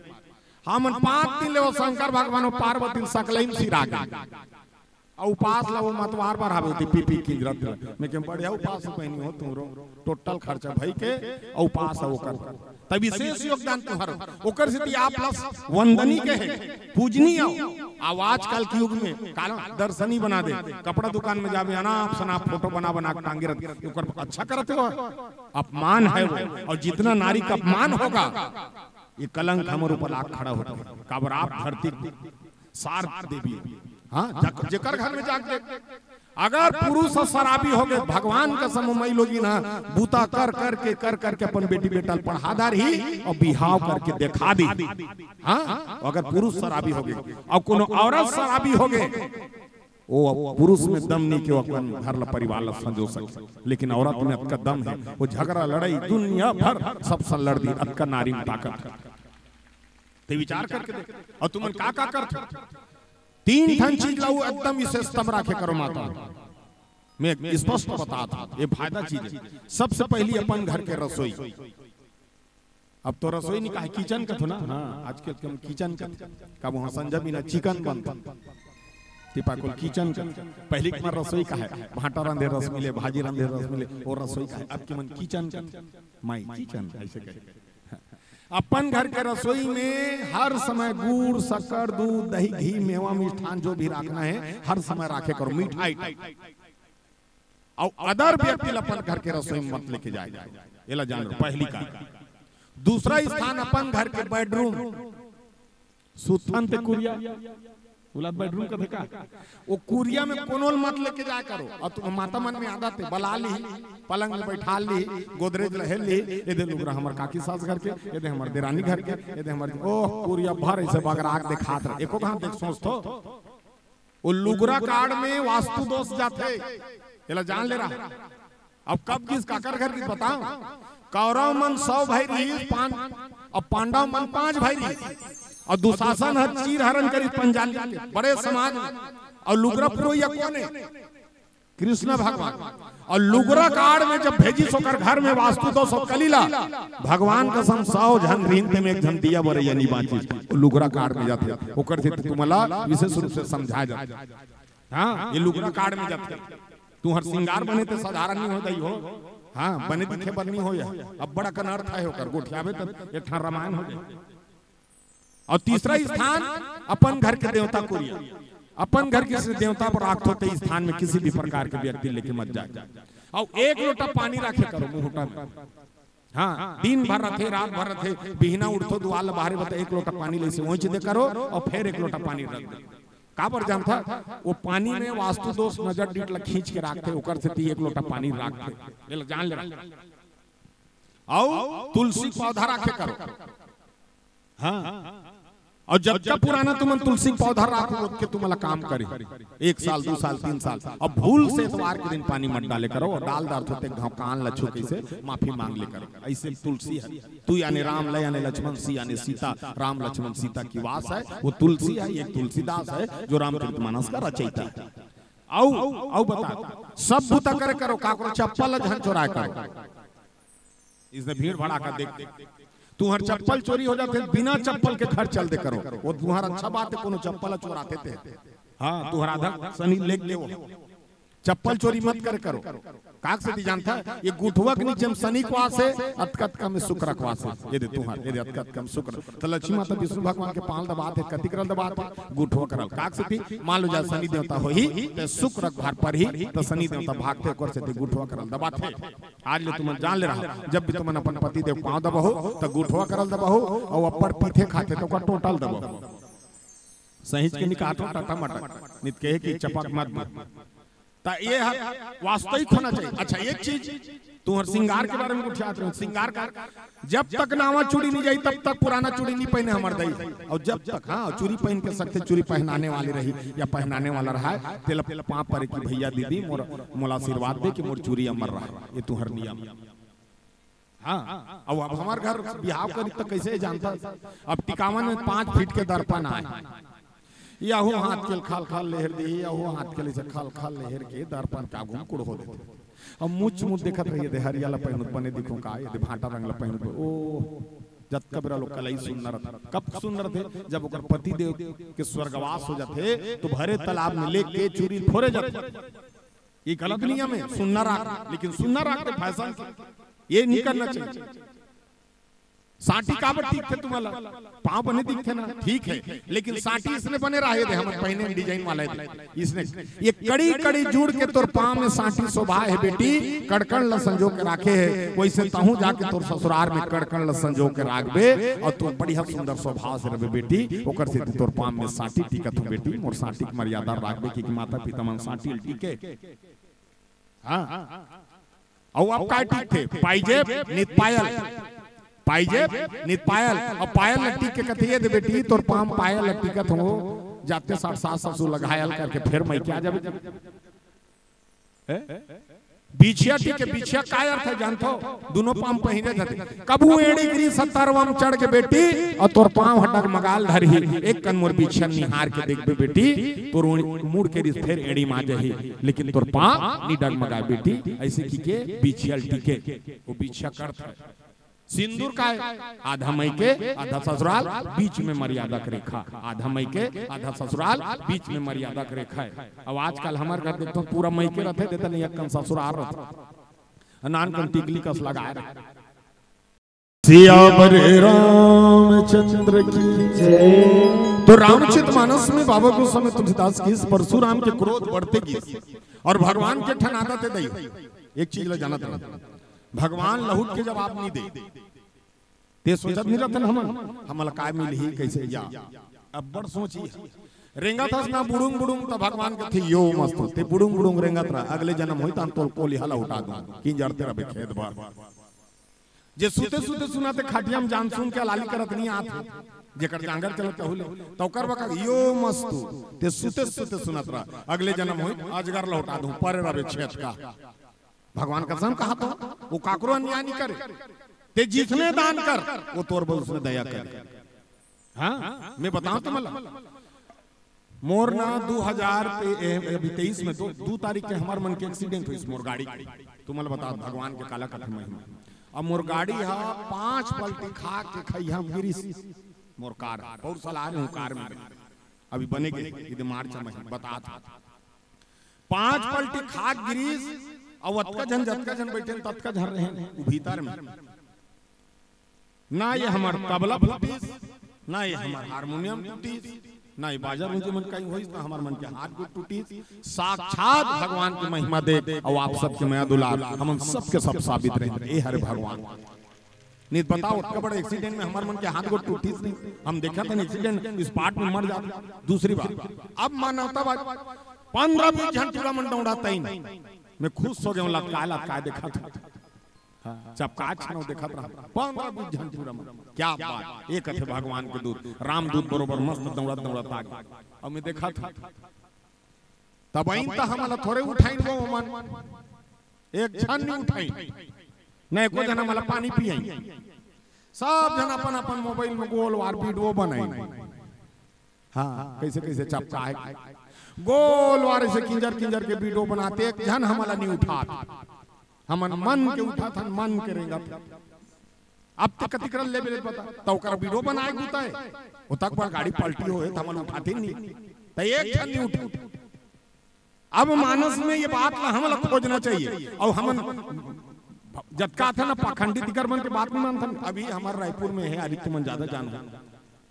हमन पांच दिन ले वो शंकर भगवान अउ पार्वती ल सकलई में सिरा गे। अउ उपास ला वो मतवार बर हावे, ओती पी पी किंजरत ला। मैं कहें, बढ़िया उपास बहिनी हो तुमरो, total खर्चा भई के, अउ उपास हे ओकर। तब विशेष योगदान तुहर, ओकर सेती आप ला वंदनी कहे, पूजनीय हो। अउ आजकल के युग में काला दर्शनी बना दे, कपड़ा दुकान में जाबे, अनाप शनाप फोटो बना बना के टांगे रहते, ओकर अच्छा करते हो, अपमान है वो। अउ जितना नारी का अपमान होगा, ये कलंक हमर ऊपर लाग खड़ा होता है। काबर आप धरती सार देवी। हाँ, जक-, जेकर घर में जाके देख, अगर पुरुष शराबी हो गए, भगवान कसम, मई लोगिन बुता कर करके, कर करके अपन बेटी बेटा ल पढ़ा डारही अउ बिहाव करके देखा दी। हाँ, अगर पुरुष शराबी हो गए अउ कोनो औरत शराबी हो गए, वो पुरुष में दम नहीं कि वो अपन घर ला परिवार ला संजो सके, लेकिन औरत में अतका दम है, वो झगड़ा लड़ाई दुनिया भर सब संग लड़ दी, अतका नारी में ताकत है। ते विचार करके देख। अउ तुमन का का करत हो? तीन ठन चीज ला वो एकदम विशेषतम राखे करो माता। मैं स्पष्ट बतात हूं, ये फायदा चीज है। सबसे पहली अपन घर के रसोई। अब तो रसोई नहीं कहे, किचन कथो ना। हाँ, आजकल के हम किचन कथो। का वहां संजय बिना चिकन बनता, तिपा कुल किचन कथो। पहली के मन रसोई कहे, भांटा रांधे रस मिले, भाजी रांधे रस मिले, वो रसोई कहे। अब के मन किचन कथो, माई किचन ऐसे कहे। अपन घर के रसोई में हर समय गुड़, शक्कर, दूध, दही, घी, मेवा, मिष्ठान जो भी राखना है, हर समय राखे करो, मिठाई। अउ other व्यक्ति ला अपन घर के रसोई में मत लेके जाए। एला जान लो, पहली का। दूसरा स्थान अपन घर के bedroom, सुथन ते कुरिया। बोला बेडरूम कथे का? वो कुरिया में कोनो ल मत लेके जाया करो। अउ तुम माता मन में आदत हे, बला ली, पलंग में बैठा ली, गोदरेज लहे ली, ये दे लुगरा हमर काकी सास घर के, ये दे हमर देरानी घर के, ये दे हमर, ओह, कुरिया भर ऐसे बगराक देखात रहे। एको घात देख सोच तो, वो लुगरा कार्ड में वास्तु दोष जाथे, एला जान ले रहा। अब कब किस काकर घर की बताओ? कौरव मन सौ भाई रहिस, पांच, अब पांडव मन पांच भाई रहिस, अउ दुशासन ह चीर हरण करिस पंचाली के बड़े समाज में। अउ लुगरा पुरोहिया कोन हे? कृष्ण भगवान। अउ लुगरा कार्ड में जब भेजिस ओकर घर में वास्तु दोष अउ कली ला, भगवान कसम सौ झन रहिन ते में एक झन दिया बरैया नी बांचिस। लुगरा कार्ड में जाथे, ओकर से तुमला विशेष रूप से समझाया जाथे। हाँ, ये लुगरा कार्ड में जाथे। तुहर सिंगार बने ते साधारण नहीं हो दई हो। हाँ, बने दिखे बर नहीं हो या। अब बड़ा कन अर्थ है ओकर, गोठियाबे त एक ठा रामायण हो जाए। अउ तीसरा स्थान अपन घर के देवता कुरिया, अपन घर के देवता पर राखथो ते स्थान में किसी भी प्रकार के व्यक्ति लेके मत जाए। अउ एक लोटा पानी राखे करो मुहूटा में। हाँ, दिन भर रथे, रात भर रथे, बिहना उठथो, दुआर ल बाहरे बता, एक लोटा पानी ले से ओंच दे करो अउ फेर एक लोटा पानी रख दे। काबर जानथा? वो पानी में वास्तु दोष नजर डीठ ल खींच के राखथे, ओकर सेती एक लोटा पानी राखथे। ले ल जान ले रहा। अउ तुलसी पौधा राखे करो। हाँ, अउ जतका पुराना तुमन तुलसी पौधा राखो, ओतके तुमला काम करे। एक साल, दू साल, तीन साल। अब भूल से एतवार के दिन पानी मत डाले करो, अउ डाल डारथो ते घाव कान ल छू के से माफी मांग ले करो। ऐसे तुलसी है, तू यानी राम, ल यानी लक्ष्मण, सी यानी सीता, राम लक्ष्मण सीता की वास है। वो तुलसी है, एक तुलसीदास है जो रामचरित मानस का रचयिता है। अउ, अउ बता, सब बुता करे करो, काकरो चप्पल ल झन चोराय करो। इसने भीड़ भड़ाका देख, तुहर चप्पल चोरी हो जाथे, बिना चप्पल के घर चल दे करो। वो तुहर अच्छा बात है, कोनो चप्पल चोराथे ते। हाँ, तुहर आधा सनी लेग ले वो। चप्पल चोरी मत करे करो। काक से दी जानथा, ये गुठवा के नीचे में सनी के वास हे, अतका अतका में शुक्र के वास हे। ये दे तुहर, ये दे अतका अतका में शुक्र। त लक्ष्मी माता विष्णु भगवान के पांव दबाथे, कति करल दबाथे, गुठवा करल। काक से दी, मान लो जा सनी देवता होही, ते शुक्र के भार परही, त सनी देवता भागथे, ओकर सेती गुठवा करल दबाथे। आज ले तुमन जान ले रहा, जब भी तुमन अपन पति देव पांव दबहो, त गुठवा करल दबहो, अउ अब्बड़ पीथे खाथे त ओकर टोटल दबहो। सहिंच के निकाटो टटा मटक, नित कहे कि चपक मत दे। त ये ह वास्तविक होना चाहिए। अच्छा, एक चीज तुहर सिंगार के बारे में गोठियात रहे, सिंगार का जब तक नावा चूड़ी नहीं जाई, तब तक पुराना चूड़ी नहीं पहने हमर दई। अउ जब तक, हाँ, चूड़ी पहन के सकथे, चूड़ी पहनाने वाली रही या पहनाने वाला रहा है, तेला पांव परे कि भैया दीदी मोर, मोला आशीर्वाद दे कि मोर चूड़ी अमर रहा। ये तुहर नियम। हाँ, अब, अब हमर घर बिहाव करी त कैसे जानथा? अब टिकावन में पांच फीट के दर्पण आय, यहू हाथ के खल खल लेहर दे, यहू हाथ के ले से खल खल लेहर के दर्पण का घूम कुड़ हो देथे। अब मुच मुच देखत रहिए, दे हरिया ला पहनुत बने दिखो का, ये दे भाटा रंग ला पहनुत बने, ओ, जतका बेरा लोग कलाई सुन्ना रथे। कब सुन्ना रथे? जब ओकर पति देव के स्वर्गवास हो जाथे, तो भरे तालाब में लेके चूरी फोरे जाथे। ये गलत नियम है, सुन्ना राख, लेकिन सुन्ना राख के फैशन के, ये नहीं करना चाहिए। सांटी काबर टीकथे तुम्हाला? पांव बने दिखथे ना, ठीक है, लेकिन सांटी इसने बने रहे दे, हमन पहने डिजाइन वाला है दे। इसने ये कड़ी कड़ी जुड़ के तोर पांव में सांटी शोभा है बेटी, कड़कड़ ल संजो के राखे है, वैसे तहूं जाके तोर ससुरार में कड़कड़ ल संजो के राखबे, अउ तू बढ़िया सुंदर स्वभाव से रहबे बेटी। ओकर सेती तोर पांव में सांटी टीकत हूं बेटी, मोर सांटी के मर्यादा राखबे, कि माता पिता मन सांटी ल टीके। हाँ, अउ अब काय टीकथे? पाइजेब नित पायल, पाइजेब नित पायल। अउ पायल ल टीक के कथे, ये दे बेटी, तोर पांव पायल ल टीकत हो, जाते साठ सास ससुर ल घायल करके फेर मइके आ जाबे। हैं? बिछिया टीके, बिछिया काय अर्थ है जानथो? दुनो पांव पहिरे जाथे। कभू एड़ी गिरी सत्तर वम चढ़ के बेटी, अउ तोर पांव ह डगमगाल धरही। एक कन मोर बिछिया निहार के देखबे बेटी, तोर मुड़ के रिस फेर एड़ी मा जाही, लेकिन तोर पांव नी डगमगाय बेटी। ऐसे की के बिछिया ल टीके, वो बिछिया करत है। सिंदूर काय? आधा मइके, आधा ससुराल, बीच में मर्यादा के रेखा। आधा मइके, आधा ससुराल, बीच में मर्यादा के रेखा है। अब आजकल हमर घर देखथो, पूरा मइके रथे, देता नहीं, एक कन ससुराल रथे, नान कन टिकली कस लगाए रथे। सियावर रामचंद्र की जय। तो रामचरित मानस में बाबा गोस्वामी तुलसीदास की इस परशुराम के क्रोध बढ़ते गिस अउ भगवान के ठन आदत हे दई, एक चीज ल जानत रहो, भगवान लहुट के जवाब नहीं दे। ते सोचत नहीं रहते ना हमन, हमला काय मिलही, कैसे या? अब्बड़ सोची। रेंगत हस ना बुड़ुंग बुड़ुंग, त भगवान कथे, "यो मस्तू, ते बुड़ुंग बुड़ुंग रेंगत रह, अगले जन्म होई त हम तोर कोलिहा ला उठा दूं, किंजरते रहिबे खेत भर।" जे सुते सुते सुनत हे, खटिया म जान सुन के अलाली करत नइ आत हे, जेकर जांगर चलत हे, ओहू ले, त ओकर बखत, "यो मस्तू, ते सुते सुते सुनत रह, अगले जन्म होई अजगर ला उठा दूं, परे रहिबे छेत का।" भगवान कसम कहत हों, वो काकरो अन्याय नइ करे। ते जिसने दान कर, वो तोर बर उसने दया करे। हाँ, मैं बतावंव तुमला। मोर ना दू हजार ते, ए, अभी तेईस में दो, दू तारीख के हमर मन के accident होइस मोर गाड़ी के। तुमला बतावंव भगवान के काला कथे महिमा। अब मोर गाड़ी हा पांच पलटी खा के खइहा म गिरिस। मोर कार, बहुत साल आ रहे हूँ कार में। अभी बने गे, इधर मार्च में बतात हों। पांच पलटी खा के गिरिस, अउ अतका झन, जतका झन बइठे हन, ततका झन रहे हन, उ भीतर में। ना ये हमर तबला फूटिस, ना ये हमर हारमोनियम टूटिस, ना ये बाजा रूंजी मन कहीं होइस, ना हमर मन के हाथ गोड़ टूटिस। साक्षात भगवान के महिमा देख, अउ आप सबके मया दुलार, हमन सबके सब साबित रहे, ए हरे भगवान। नइ त बतावंव, अतका बड़ा accident में हमर मन के हाथ गोड़ टूटिस नहीं। हम देखत हन accident, spot में मर जात। दूसरी बात, अब मानवतावाद, पंद्रह बीस झन टूरा मन दौड़ात हे। मैं खुश हो गेंव, लतकाय लतकाय देखत हों। हाँ, चपकाय छनौं देखत रहा। पंद्रह बीस झन टूरा मन। क्या बात, ए कथे भगवान के दूत, रामदूत बरोबर मस्त दौड़त दौड़त आ गे। अउ मैं देखत हों, तब आइन त हमला थोरे उठाइन वो मन, एक झन नइ उठाइन, न एको झन हमला पानी पियाइन। सब झन अपन अपन मोबाइल में गोल वार video बनाइन। हाँ, कइसे कइसे चपकाय, गोल वार अइसे किंजर किंजर के video बनात हे, एक झन हमला नइ उठात। हमन मन के उठत हन, मन के रेंगत हन। अब ते कतिक रन लेबे ले बता, त ओकर video बनाय के बुता हे। ओतक बर गाड़ी पलटी होहे, त हमन उठाते नहीं। त एक झन नइ उठे। अब मानस में ये बात ला हमला खोजना चाहिए। अउ हमन जतका आथे ना पाखंडी, तिकर मन के बात नइ मानथन। अभी हमर रायपुर में हे, अभी तुमन ज्यादा जानो,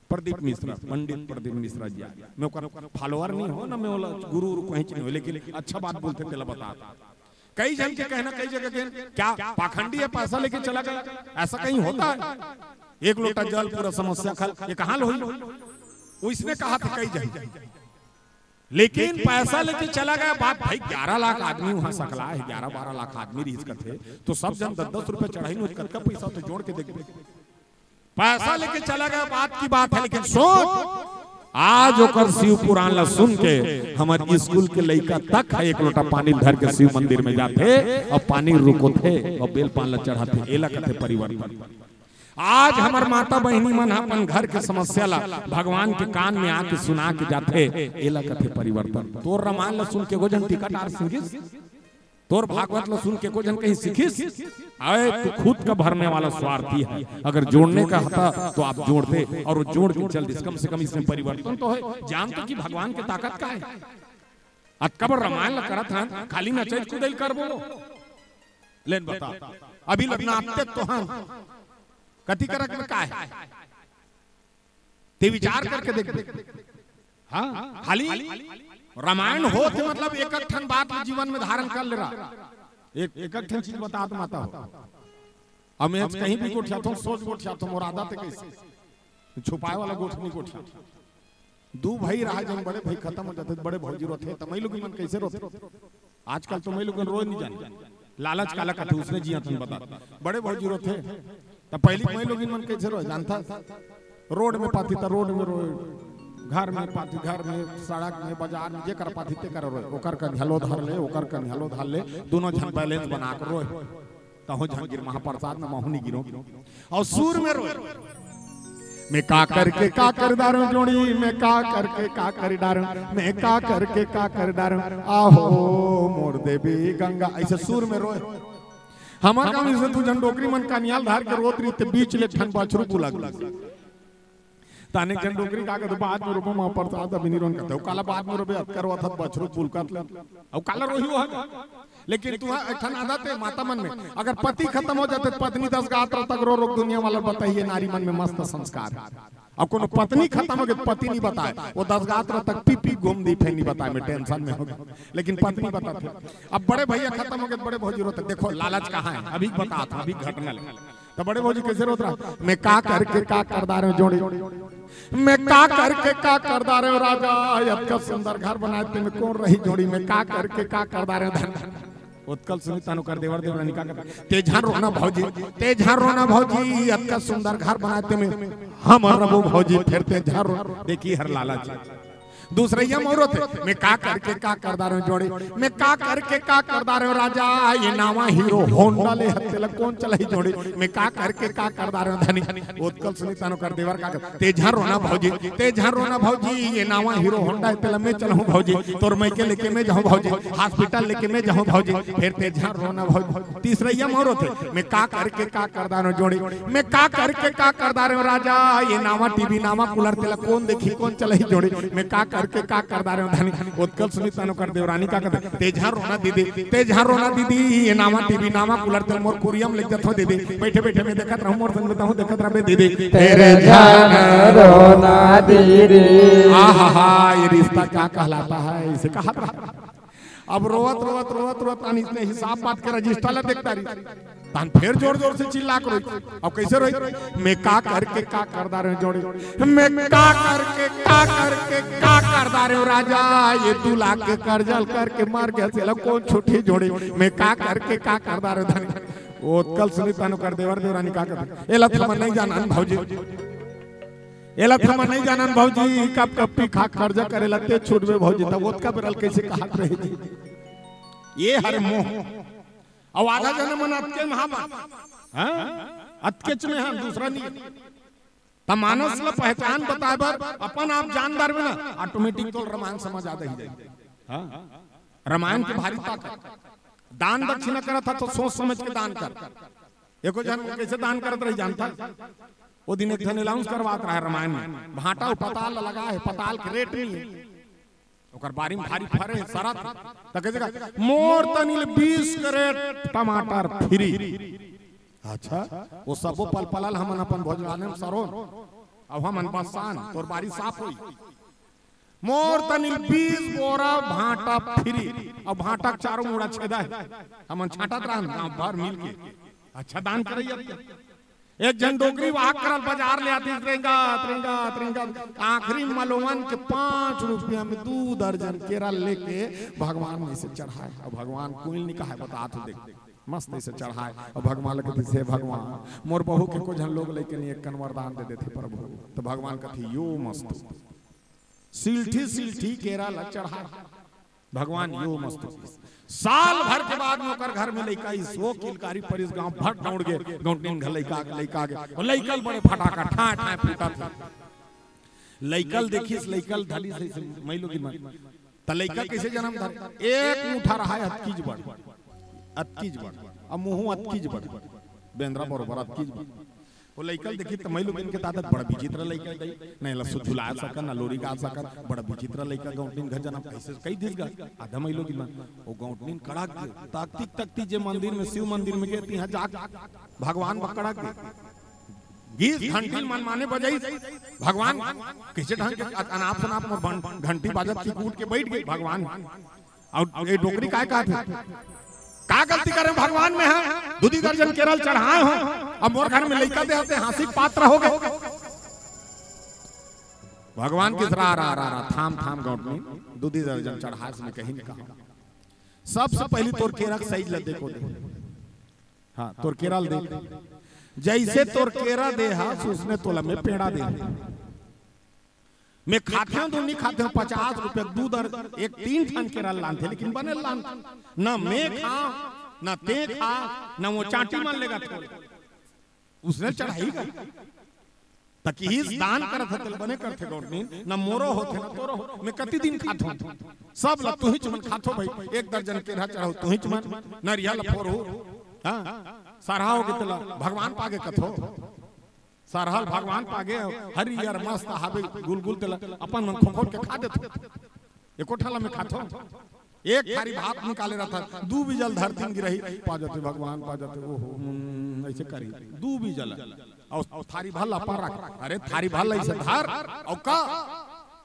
प्रदीप मिश्रा, पंडित प्रदीप मिश्रा जी। मैं ओकर follower नइ हों ना, मैं ओला गुरु उरु कहीं नइ हों, लेकिन अच्छा बात बोलथे तेला बतात हों। कई झन के कहना, कई जगह के, "क्या पाखंडी है, पैसा लेके चला गया, ऐसा कहीं होता है? एक लोटा जल, पूरा समस्या खल, ये कहाँ ले होई?" ओइसने कहत हे कई झन। लेकिन पैसा लेके चला गया, बात भाई, ग्यारह लाख आदमी वहां सकलाय हे, ग्यारह बारह लाख आदमी रहिस कथे, त सब झन दस दस रुपया चढ़ाइन, कतका पैसा होथे जोड़ के देखबे। पैसा लेके चला गया, बात की बात है, लेकिन सोच, आज ओकर शिव पुराण ला सुन के हमर स्कूल के लइका तक ह एक लोटा पानी धर के शिव मंदिर में जाथे अउ पानी रुकोथे अउ बेल पान ला चढ़ाथे। एला कथे परिवर्तन। आज हमर माता बहिनी मन ह अपन घर के समस्या ला भगवान के कान में आके सुना के जाथे, एला कथे परिवर्तन। तोर रामायण ला सुन के एको झन टीका टार सिंगिस? तोर भागवत ला सुन के एको झन कहीं सिखिस? अय, तू खुद का भरने वाला स्वार्थी है। अगर जोड़ने का होता तो आप जोड़ते, और वो जोड़ के चल दिस। कम से कम इसमें परिवर्तन तो है। जान तो कि भगवान के ताकत का है। अतका बड़ रामायण ला करत हन, खाली नचई कूदई करबो। लेन बता, अभी लगना आते तो हन, कति करक में का है? ते विचार करके देख। हाँ, खाली रामायण होत हे, मतलब एक एक ठन बात ल जीवन में धारण कर ले रहा। एक, एक एक ठन चीज बतात माता हो। अब मैं कहीं भी गोठियाथों, सोच गोठियाथों, मोर आदत हे कइसे छुपाय वाला गोठ नइ गोठियाथों। दू भाई रहा, जब बड़े भाई खतम हो जाथे, बड़े भौजी रोथे, त माई लोग मन कइसे रोथे? आजकल तो माई लोगन रोय नइ जाने। लालच काला कथे, ओइसने जियत हन बता। बड़े भौजी रोथे, त पहिली माई लोगिन मन कइसे रोय जानथस? रोड में पाथे त रोड में रोय, घर में पाथे घर में, सड़क में, बाजार में, जेकर पाथे तेकर रोय। ओकर कन हलो धर ले, ओकर कन हलो धर ले, दूनों झन balance बना के रोय। तहूं झन गिर महाप्रसाद में महूं नइ गिरों। अउ सुर में रोय। मैं का करके का कर डारूं जोड़ी, मैं का करके का कर डारूं, मैं का करके का कर डारूं, आहो मोर देवी गंगा। अइसे सुर में रोय। हमर गांव में से दू झन डोकरी मन कनिहा ल धर के रोत रहिस ते बीच ले एक ठन बछरू बुलक गे। त अनेक झन डोकरी का कथे, "बाद में रोबो महाप्रसाद, अभी नइ रोन," कथे। "अउ काला बाद में रोबे, अतका रोवत हस बछरू बुलकत ले।" अउ काला रोही वो ह। लेकिन तुंहर एक ठन आदत हे माता मन में, अगर पति खतम हो जाथे त पत्नी दस गात रह तक रो रो के दुनिया वाला बताही, नारी मन में मस्त संस्कार हे। अउ कोनो पत्नी खतम हो गे त पति नइ बताय, वो दस गात रह तक पी पी घूम दिही, फेर नइ बताय, मैं tension में हो गे। लेकिन पत्नी बताथे। अब बड़े भइया खतम हो गे त बड़े भौजी रोथे, देखो लालच कहाँ हे, अभी बतात हों, अभी घटना ले। त बड़े भौजी कइसे रोत रहा, मैं का करके का कर डारेंव जोड़ी, मैं का करके का कर डारेंव राजा, अतका सुंदर घर बनाय तेमे कोन रही जोड़ी, मैं का करके का कर डारेंव धन। ओतका ल सुनी तहान ओकर देवर देवरानी का कथे, ते झन रोना भौजी, ते झन रोना भौजी, अतका सुंदर घर बनाय तेमे हमर रबो भौजी, फेर ते झन रो। देखी हर लालच। दूसरइया म रोथे, मैं का करके का कर डारेंव जोड़ी, मैं का करके का कर डारेंव राजा, ये नावा हीरो होंडा ले हस तेला कोन चलाही जोड़ी, मैं का करके का कर डारेंव धनी। ओतका ल सुनी तहान ओकर देवर का कथे, ते झन रोना भौजी, ते झन रोना भौजी, ये नावा हीरो होंडा हे तेला मैं चलाहूं भौजी, तोर मइके लेके मैं जाहूं भौजी, हॉस्पिटल लेके मैं जाहूं भौजी, फेर ते झन रोना भौजी। तीसरइया म रोथे, मैं का करके का कर डारेंव जोड़ी, मैं का करके का कर डारेंव राजा, ये नावा टीवी नावा कूलर तेला कोन देखही कोन चलाही जोड़ी, मैं का करके का कर डारेंव धनी। ओतका ल सुनी तहान ओकर देवरानी का कथे, ते झन रोना दीदी, ते झन रोना दीदी, ये नावा टीवी नावा कूलर तेला मोर कुरिया म लेग जाथंव दीदी, बइठे बइठे मैं देखत रहूं, मोर संग में तहूं देखत रहबे दीदी। तेरे झन रोना दीदी। आहा हा, ये रिश्ता क्या कहलाता है, इसे कहा था। अब रोवत रोवत रोवत रोवत अनिस ने हिसाब बात के रजिस्टर ला देखता रही, तहान फेर जोर जोर से चिल्ला के रोई। अब कइसे रोई, मैं का करके का कर डारेंव जोड़ी, मैं का करके का करके का कर डारेंव राजा, ये दू लाख के करजा ल करके मर गे तेला कोन छुटही जोड़ी, मैं का करके का कर डारेंव धनी। ओतका ल सुनी तहान ओकर देवर देवरानी का कथे, एला त हमन नइ जानन भौजी, एला त हमन नइ जानन भौजी, कब कब पी खा करजा करे ला ते छूटबे भौजी, त ओतका बेरा ल कइसे कहत रहे जी। ये हरे मोह। अउ आधा जने मन अतके म हां, हां? अतकेच में हां, दूसरा नइ। त मानस ल पहचान बताय बर अपन आप जान डारबे ना, ऑटोमेटिक तोला रामायण समझ आ जाही। हां? रामायण के भारी ताकत। दान दक्षिणा करत हस त सोच समझ के दान कर। एको झन कइसे दान करत रही जानथस? ओ दिन एक झन अनाउंस करवात रहा रामायण में, भांटा अउ पताल लगा हे, पताल के रेट नइ हे। ओकर बारी म भारी फरे हे, सरत हे। त कइसे कहा, मोर तनी ले बीस कैरेट टमाटर फ्री। अच्छा, ओ सबो पलपला ल हमन अपन भोजनालय म सरोन, अउ हमन बस्सान, तोर बारी साफ होही। मोर तनी बीस बोरा भांटा फ्री, अउ भांटा के चारों मुड़ा छेदा हे। हमन छांटत रहन गांव भर मिल के। अच्छा दान करइया। एक झन डोकरी वाहक करल बजार ले आतिस, रेंगत, रेंगत, रेंगत, आखिरी म मलवन के पांच रुपया में दू दर्जन केरा लेके भगवान में से चढ़ाय। अउ भगवान कोई नइ कहय, बतात हों देख, मस्त से चढ़ाय। अउ भगवान ल कहिथे, हे भगवान, मोर बहू के एको झन लोग लइका नइ हे, एक कन वरदान दे देते प्रभु। त भगवान कथे, यो मस्त। सिलठी सिलठी केरा ल चढ़ा। भगवान यो मस्त। साल भर के बाद में ओकर घर में लइका आइस, ओ किलकारी परिस, गांव भर दौड़ गे, गौंटिन घर लइका आगे, लइका आगे। ओ लइका ल बड़े फटाका ठांय ठांय फूटत हे। लइका ल देखिस, लइका ल धलिस अइसे, मइलोगिन मन। त लइका कइसे जनम धरे? एक मुठा रहय, अतकीच बड़, अतकीच बड़। अब मुंह अतकीच बड़, बेंदरा बरोबर अतकीच बड़। ओ लइका ल देखिस त मइलोगिन के दादा बड़ बिचित्र लइका दई, न एला सुझुला सकन, न लोरी गा सकन, बड़ बिचित्र लइका, गौंटिन घर जनम, अइसे कहि दिस गा। आधा मइलोगिन मन, ओ गौंटिन कड़क गे, तकतिस तकतिस जे मंदिर में, शिव मंदिर में गे, तिहां जाके भगवान बर कड़क गे। गिस घंटी ल मनमाने बजाइस, भगवान कइसे ढंग के अनाप शनाप मोर घंटी बाजत, चिकूट के बइठ गे भगवान। अउ ए डोकरी काय कहत हे? का गलती करेंव भगवान में, हां? दू दी दर्जन केरा ल चढ़ाय हों, अब मोर घर में लइका दे हस ते हांसी के पात्र हो गे। भगवान कहिस रा, रा, रा, रा, थाम, थाम गौंटिन, दू दी दर्जन चढ़ाय हस, मैं कहीं नइ कहंव। सबसे पहिली तोर केरा के साइज ल देखो दे। हां, तोर केरा ल देख। जइसे तोर केरा दे हस, उसने तोला मैं पेड़ा दे हंव। मैं खाथेंव तो नइ खाथेंव, पचास रुपया के दू दर, एक तीन ठन केरा लानथे, लेकिन बने लानथे। न मैं खांव, न तें खा, न ओ चांटी मन लेगथे। उसने चढ़ाही गा। त किहिस दान करत हस तेला बने करथे गौंटिन, न मोरो होथे, न तोरो होथे। मैं कति दिन खाथों? सब ल तुंहिच मन खाथो भई, एक दर्जन केरा चढ़ाहू तुंहिच मन, नरियर ल फोरहू। हां, सरहा होगे तेला भगवान पागे कथो। सरहा ल भगवान पागे, हरियर मस्त हाबे गुलगुल, तेला अपन मन खोखोल के खा देथो। एको ठन ल मैं खाथों? एक थारी भात निकाले रहथस, दू बीजा ल धरती म गिराही, पा जाते भगवान, पा जाते, ओहो, हम्म, अइसे करही, दू बीजा ल। अउ थारी भर ल अपन रख, अरे थारी भर ल अइसे धर, अउ का?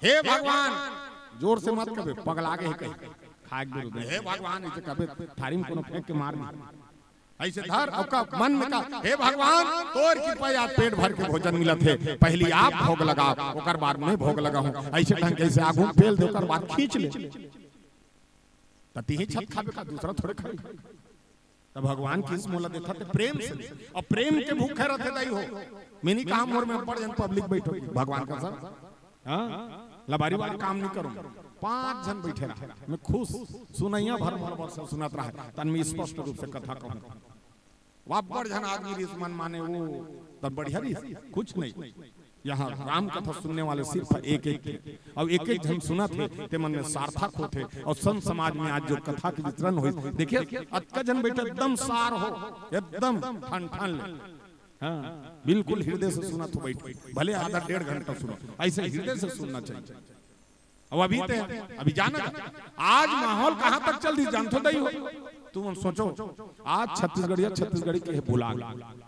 हे भगवान, जोर से मत कबे, पगला गे हे कहीं, खाय के विरुद्ध, हे भगवान, अइसे कबे, थारी म कोनो फेंक के मार दे। ऐसे धर, अउ का मन में का, "हे भगवान, तोर कृपा आज पेट भर के भोजन मिलत हे, पहली आप भोग लगाव, ओकर बाद मैं भोग लगाहूं।" ऐसे ढंग के ऐसे आगू में पेल दे, ओकर बाद खींच ले। त तिही छत खाबे का, दूसरा थोड़े खाई। त भगवान किस मोला देथा ते प्रेम से, अउ प्रेम के भूखे रथे दाई हो। मैं नहीं कहा मोर में अब्बड़ जन पब्लिक बैठो, भगवान का सर, हाँ, लबारी वाला काम नहीं करूं। पांच झन बैठे रहा, मैं खुश, सुनैया भर मोर बर से सुनत रहा, तन मैं स्पष्ट रूप से कथा कहूं। वा अब्बड़ झन आदमी रिस मन माने वो, तब बढ़िया रिस, कुछ नहीं। यहाँ राम कथा सुनने वाले सिर्फ एक एक थे, अउ एक एक झन सुनत हे, ते मन में सार्थक होथे, अउ संत समाज में आज जो कथा के वितरण होइस, देखिए, अतका झन बैठे, एकदम सार हो, एकदम ठन ठन ले। हाँ, बिल्कुल हृदय से सुनत हो बैठ, भले आधा डेढ़ घंटा सुनो, ऐसे हृदय से सुनना चाहिए। अब अभी ते, अभी जाना, आज माहौल कहाँ तक चल दिस जानथो दाई हो? तुम सोचो, आज छत्तीसगढ़िया छत्तीसगढ़ी कहे भुला गे।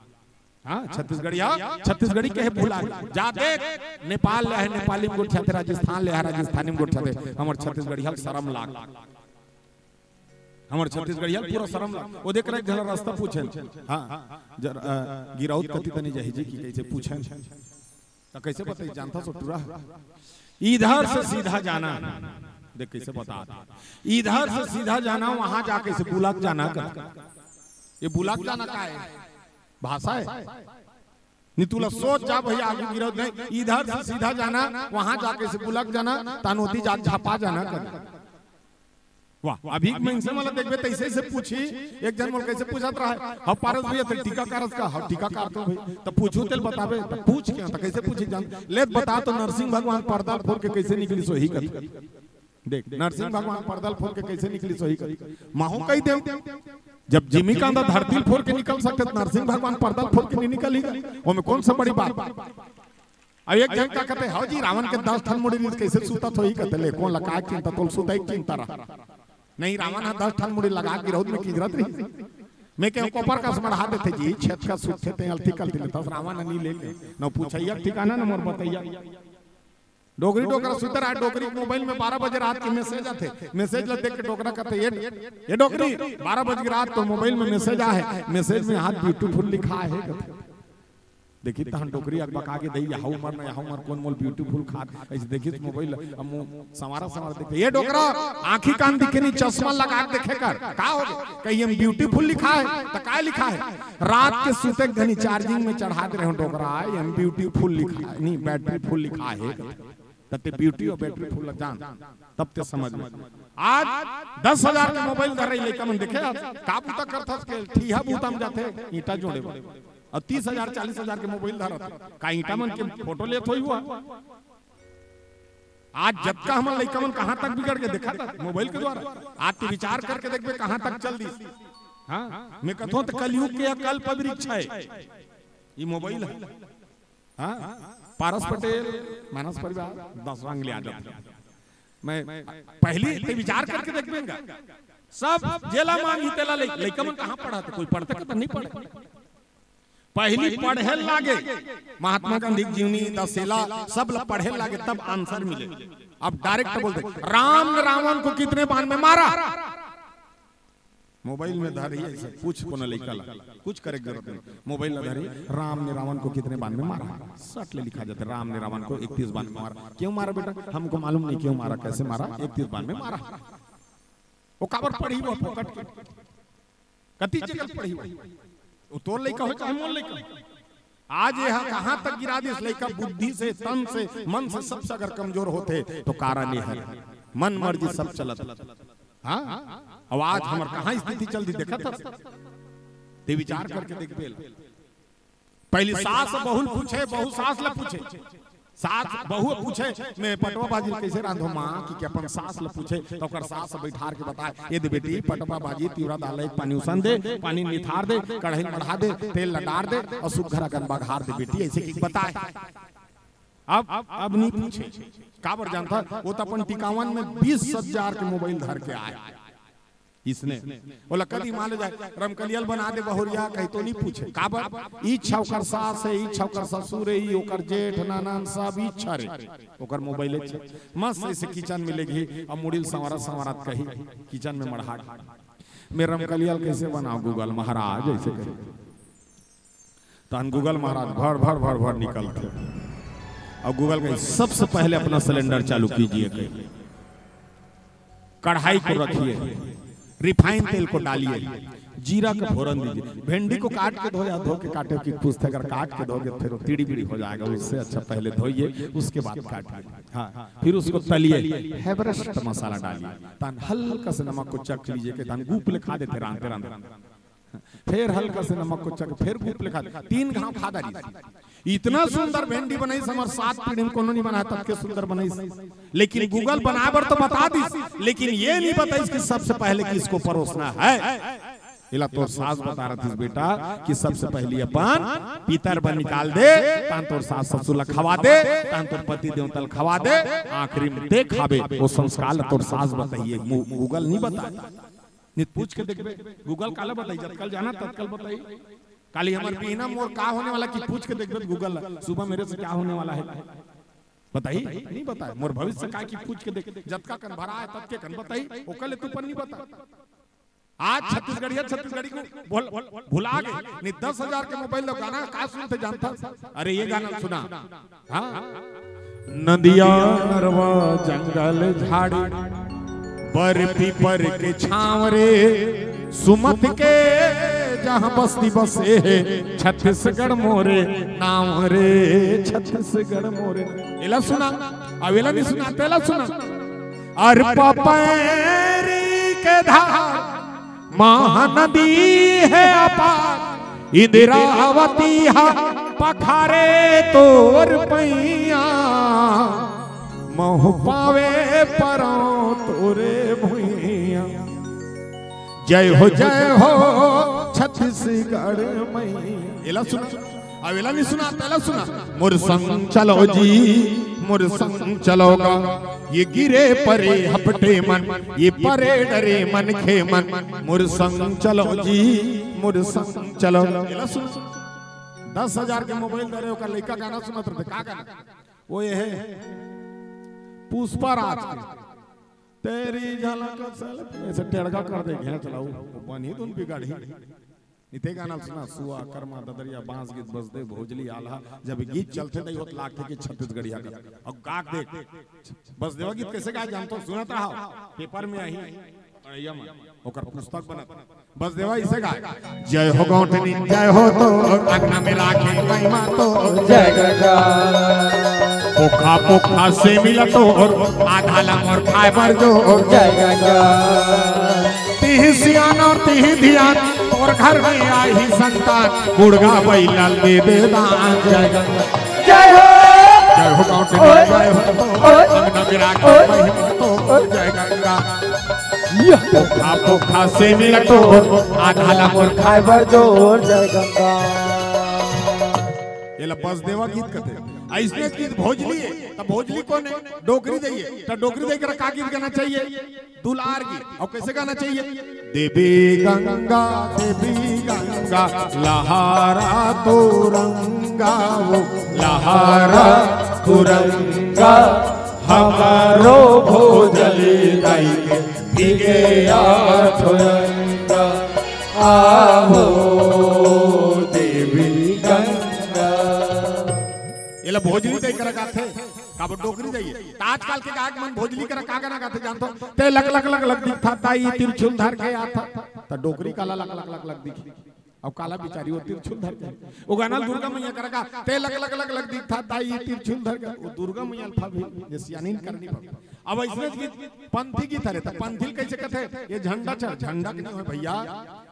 हाँ, छत्तीसगढ़िया छत्तीसगढ़ी कहे भुला गे। जा देख, नेपाल ले हे, नेपाली में गोठियाथे, राजस्थान ले हे, राजस्थानी में गोठियाथे, हमर छत्तीसगढ़िया ल शरम लाग, हमर छत्तीसगढ़िया ल पूरा शरम लाग। ओ देख रहे, एक झन रास्ता पूछे, हाँ, जर-, अ, गिरौद कति तनी जाही जी कि कैसे पूछे, त कैसे बताई जानता सो टुरा? इधर से सीधा जाना, देख कैसे बता, इधर से सीधा जाना, वहां जाके से बुलक जाना कर। ये बुलक जाना का है? भाषा है? नहीं, तुला सोच जा भैया, आगू गिरौद नहीं, इधर से सीधा जाना, वहां जाके से बुलक जाना, तानोती जाके झपा जाना कर। वाह, अभी एक मनसे मन ला देखबे, तैसे से पूछी, एक झन मोला कैसे पूछत रहा है, "हव पारस भैया, ते टीका कारस का?" "हव, टीका कारथों भाई।" "त पूछू तेल बताबे?" "त पूछ के, त कैसे पूछी जान?" "ले त बता तो, नरसिंह भगवान पर्दा ल फोर के कैसे निकलिस होही कथे?" देख, नरसिंह भगवान पर्दा ल फोर के कैसे निकलिस होही कथे? महू कहि देव, जब जिमी कांदा धरती ल फोर के निकल सकथे, त नरसिंह भगवान पर्दा ल फोर के नहीं निकलही का? ओमे कौन सा बड़ी बात? अब एक झन का कथे, "हव जी, रावण के दस ठन मुड़ी रिहिस, कैसे सुतत होही?" कथे, "ले, कोन ला काय चिंता, तोल सुतई के चिंता रहा।" नहीं, रावण ह दस ठन मुड़ी लगा के गिरौद में किंजरत रहिस। मैं कहेंव, "कोपर कस मढ़ा देथे जी, छेद का सुतथे ते अलती कलती लेथस, रावण ह नहीं लेके।" न पूछइया के ठिकाना, न मोर बतइया। डोकरी डोकरा सुते रहा, डोकरी के मोबाइल में बारह बजे रात के मैसेज आथे, मैसेज ला देख के डोकरा कथे, "ये, ये डोकरी, बारह बजे के रात तोर मोबाइल में मैसेज आहे, मैसेज में हाथ ब्यूटीफुल लिखा है," कथे। देखी तहन डोकरी अकबका के दई, "यहा उमर न, यहा उमर कोन मोल ब्यूटीफुल खात?" ऐसे देखी मोबाइल, अब मो-, संवारा, संवारा देखथे, "ये डोकरा, आंखी कान दिखे नहीं, चश्मा लगा के देखे कर, का हो गए?" कही, "एम ब्यूटीफुल लिखा है।" "त काय लिखा है?" "रात के सुते घनी चार्जिंग में चढ़ा दे रहे हो डोकरा, एम ब्यूटीफुल लिखा है, नहीं, बैटरी फुल लिखा है।" तब ते ब्यूटी अउ बैटरी फुल जान, तब ते समझ में। आज दस हजार के मोबाइल धरे लइका मन देखे, आज का बूता करथस के, ठीहा बूता में जाथे, ईंटा जोड़े बर। अउ तीस हजार, चालीस हजार के मोबाइल धरत, का ईंटा मन के फोटो लेत होही हुआ? आज जतका हमन लइका मन कहाँ तक बिगड़ के देखा था मोबाइल के द्वारा। आज तू विचार करके देखबे कहाँ तक चल दिस। हाँ, मैं कथों त कलयुग के कल्प वृक्ष है ये मोबाइल है। हाँ, पारस पटेल, मानस परिवार, दस रंग ले आ जाते। मैं पहली ते विचार करके देखबे गा, सब जेला मांगी तेला लइ-, लइका मन कहाँ पढ़त हे? कोई पढ़थे के त नहीं पढ़े। पहली पढ़े लागे, महात्मा गांधी के जीवनी, दसेला, सब ला पढ़े लागे, तब आंसर मिले। अब डायरेक्ट बोलथे, "राम ने रावण को कितने बाण में मारा?" मोबाइल में धरी ऐसे पूछ कोनो लइका ला, कुछ करे के जरूरत नहीं। मोबाइल ला धरी, "राम ने रावण को कितने बाण में मारा?" सट ले लिखा जाता है, "राम ने रावण को इकतीस बाण में मारा।" "क्यों मारा बेटा?" "हमको मालूम नहीं क्यों मारा, कैसे मारा, इकतीस बाण में मारा।" वो काबर पढ़ी वो फोकट के? कति जगह पढ़ी वो? वो तोर लइका हो चाहे मोर लइका हो। आज ये हा कहाँ तक गिरा दिस लइका, बुद्धि से, तन से, मन से सबसे अगर कमजोर होथे तो कारण ये है, मन मर्जी सब चलत। हाँ, अब आज हमर कहाँ स्थिति चल दी देखत हस? ते विचार करके देख बेल। पहली सास बहू ल पूछे, बहू सास ला पूछे, सास बहू पूछे, "मैं पटवा भाजी ल कैसे रांधो माँ?" कि, कि अपन सास ला पूछे, तो ओकर सास बैठार के बताए, "ये दे बेटी, पटवा भाजी, तिवरा दाल, एक पानी उसन दे, पानी निथार दे, कढ़ाई मढ़ा दे, तेल ला डार दे अउ सुग्घर अकन बघार दे बेटी," ऐसे कि बताए। अब, अब नहीं पूछे, काबर जानता, वो तो अपन टिकावन में बीस हजार के मोबाइल धर के आए। इसने ओला कदी मान ले जाए, "रमकलिया ल बना दे बहुरिया," कही तो नहीं पूछे। काबर? इच्छा ओकर सास है, इच्छा ओकर ससुर है, ई ओकर जेठ, ननन, सब इच्छा रे। ओकर मोबाइल है, मस्त ऐसे किचन में लेगी, अब मुड़ी ल संवारत संवारत कही, किचन में मढ़ाट। मैं रमकलिया ल कइसे बनाव Google महाराज, अइसे कहे। तहन Google महाराज भड़ भड़ भड़ भड़ निकलथे। अउ Google कहे, "सबसे पहले अपना सिलेंडर चालू कीजिए," कहे। "कढ़ाई को रखिए, रिफाइन तेल को डालिए, जीरा का फोरन दीजिए।" भेंडी को काट के धो या धो के काटे की पूछथे, अगर काट के धोगे फिर वो टीड़ी बीड़ी हो जाएगा, उससे अच्छा पहले धोइए, उसके बाद काटिए। हाँ, फिर उसको तलिए, एवरेस्ट मसाला डालिए, तहन हल्का से नमक को चख लीजिए, के तहन गूप ले खा देथे रांधते रांधते। फिर हल्का से नमक को चख, फिर गूप ले खा दे, तीन घाव खा डारी। इतना सुंदर भेंडी बनाइस, हमर सात पीढ़ी में कोनो नहीं बनाय, ततके सुंदर बनाइस। लेकिन Google बनाए बर तो बता दिस, लेकिन ये नहीं बताइस कि सबसे पहले किसको परोसना है। एला तोर सास बता रहिस, "बेटा, कि सबसे पहली अपन पितर बर निकाल दे, तहन तोर सास ससुर ला खवा दे, तहन तोर पति देवता ला खवा दे, आखिरी में ते खाबे।" वो संस्कार ला तोर सास बताही, Google नहीं बताय। नहीं पूछ के देखबे, Google काला बताही, जतकल जाना ततकल बताही। काली हमर बिहना मोर का होने वाला कि पूछ के देखबे Google ला, सुबह मेरे से क्या होने वाला है बताही, नहीं बताय। मोर भविष्य का कि पूछ के देख, जतका कन भरा है ततके कन बताही, ओकर ले तू अपन नहीं बताय। आज छत्तीसगढ़िया छत्तीसगढ़ी को भुल-, भुला गे। नहीं, दस हजार के मोबाइल लो, गाना का सुनथे जानथस? अरे ये गाना सुना। हाँ, नदिया नरवा जंगल झाड़ी, बर पीपर के छांव रे, सुमत के जहाँ बस्ती बसे हे, छत्तीसगढ़ मोरे नाम रे, छत्तीसगढ़ मोरे। एला सुना, अब एला नहीं सुना, तेला सुना। अरे पपैरी के धार महानदी हे अपार, इंदिरावती हा पखारे तोर पैया, महू पावे परौं तोरे भुइया। जय हो, जय हो छत्तीसगढ़ मैया। एला सुना, अब एला नहीं सुना, तेला सुना। मोर संग चलो जी, मोर संग चलो गा, ये गिरे परे हपटे मन, ये परे डरे मनखे मन, मोर संग चलो जी, मोर संग चलो। एला सुना, दस हजार के मोबाइल दे रहे, ओकर लइका गाना सुनत रहिथे, का गाना? वो ये है पुष्पा राज के, तेरी झलक से, ऐसे टेढ़ा कर दे, घेंच लाऊ, वो बनी धुन बिगाड़ी। इते गाना सुना, सुआ, करमा, ददरिया, बांस गीत, बसदेव, भोजली, आल्हा, जब गीत चलथे त होत लागथे कि छत्तीसगढ़िया का। अब गा के देख, बसदेवा गीत कैसे गाय जानथो? सुनत रहा, पेपर में आही, पढ़ैया में, ओकर पुस्तक बनत। बसदेवा इसे गाय, जय हो गौंटनी, जय हो तो, अंगना में राखे महिमा तो, जय गंगा। पोखा पोखा से मिला तो, आधा ला मोर खाए बर जो, जय गंगा। तिही सियान और तिही धियान, तोर घर में आही संतान, बुढ़गा बैला दे दे दान। जय गंगा। जय हो। जय हो गौंटनी, ओए, जय हो। ओए, अंगना में राखे ओए, महिमा तो, ओए। जय गंगा। यह पोखा पोखा से मिला तो, आधा ला मोर खाए बर जोर, जय गंगा। एला बसदेवा गीत कथे। अइसने गीत भोजली हे, त भोजली कोन हे? डोकरी दई हे, त डोकरी दई करा का गीत गाना चाहिए? दुलार गीत। अउ कैसे गाना चाहिए? देवी गंगा, देवी गंगा, लहरा तुरंगा, वो लहरा तुरंगा, हमरो भोजली दई के भीगे आठो अंगा। आहो देवी गंगा। एला भोजली दई करा गाथे, काबर डोकरी दई हे। त आजकल के गायक मन भोजली करा का गाना गाथे जानथो? ते लक लक लक लक दिखथा दाई, तिरछुल धर के आथा। त डोकरी काला लक लक लक लक दिखही? अउ काला बिचारी वो तिरछुल धर के। वो गाना दुर्गा मैया करा गा, ते लक लक लक लक दिखथा दाई, तिरछुल धर के। वो दुर्गा मैया अल्फा भी, जे सियानिन करनी पड़ता। अब अइसने गीत पंथी गीत हरे, त पंथी ल कैसे कथे? ये झंडा चढ़, झंडा के नहीं होय भैया,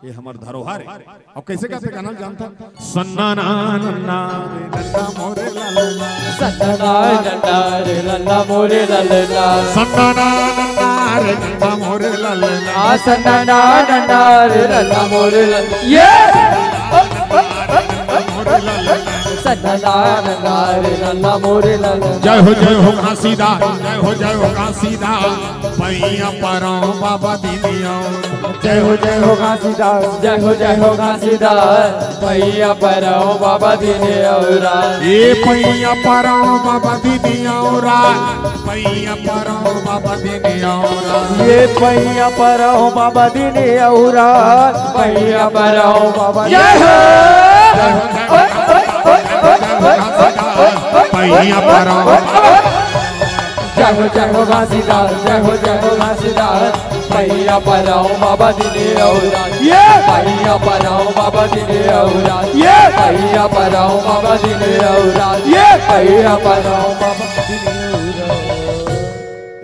ये हमर धरोहर हे। अउ कैसे कथे गाना ल जानथा? सन्ना ना नन्ना रे नन्ना मोरे ललना। सन्ना ना नन्ना रे नन्ना मोरे ललना। सन्ना ना नन्ना रे नन्ना मोरे ललना। आ सन्ना ना नन्ना रे नन्ना मोरे ललना। ये सन्ना नार नार नन्ना मोरे नन्ना। जय हो, जय हो घासीदास, जय हो, जय हो घासीदास। पैया परौं बाबा दीन अउ रात। जय हो, जय हो घासीदास, जय हो, जय हो घासीदास। पैया परौं बाबा दीन अउ रात। ए पैया परौं बाबा दीन अउ रात। पैया परौं बाबा दीन अउ रात। ए पैया परौं बाबा दीन अउ रात। पैया परौं बाबा दीन। जय हो। पैया परौं। जय हो, जय हो घासीदास, जय हो, जय हो घासीदास। पैया परौं बाबा दीन अउ रात। ए पैया परौं बाबा दीन अउ रात। ए पैया परौं बाबा दीन अउ रात। ए पैया परौं बाबा दीन अउ रात।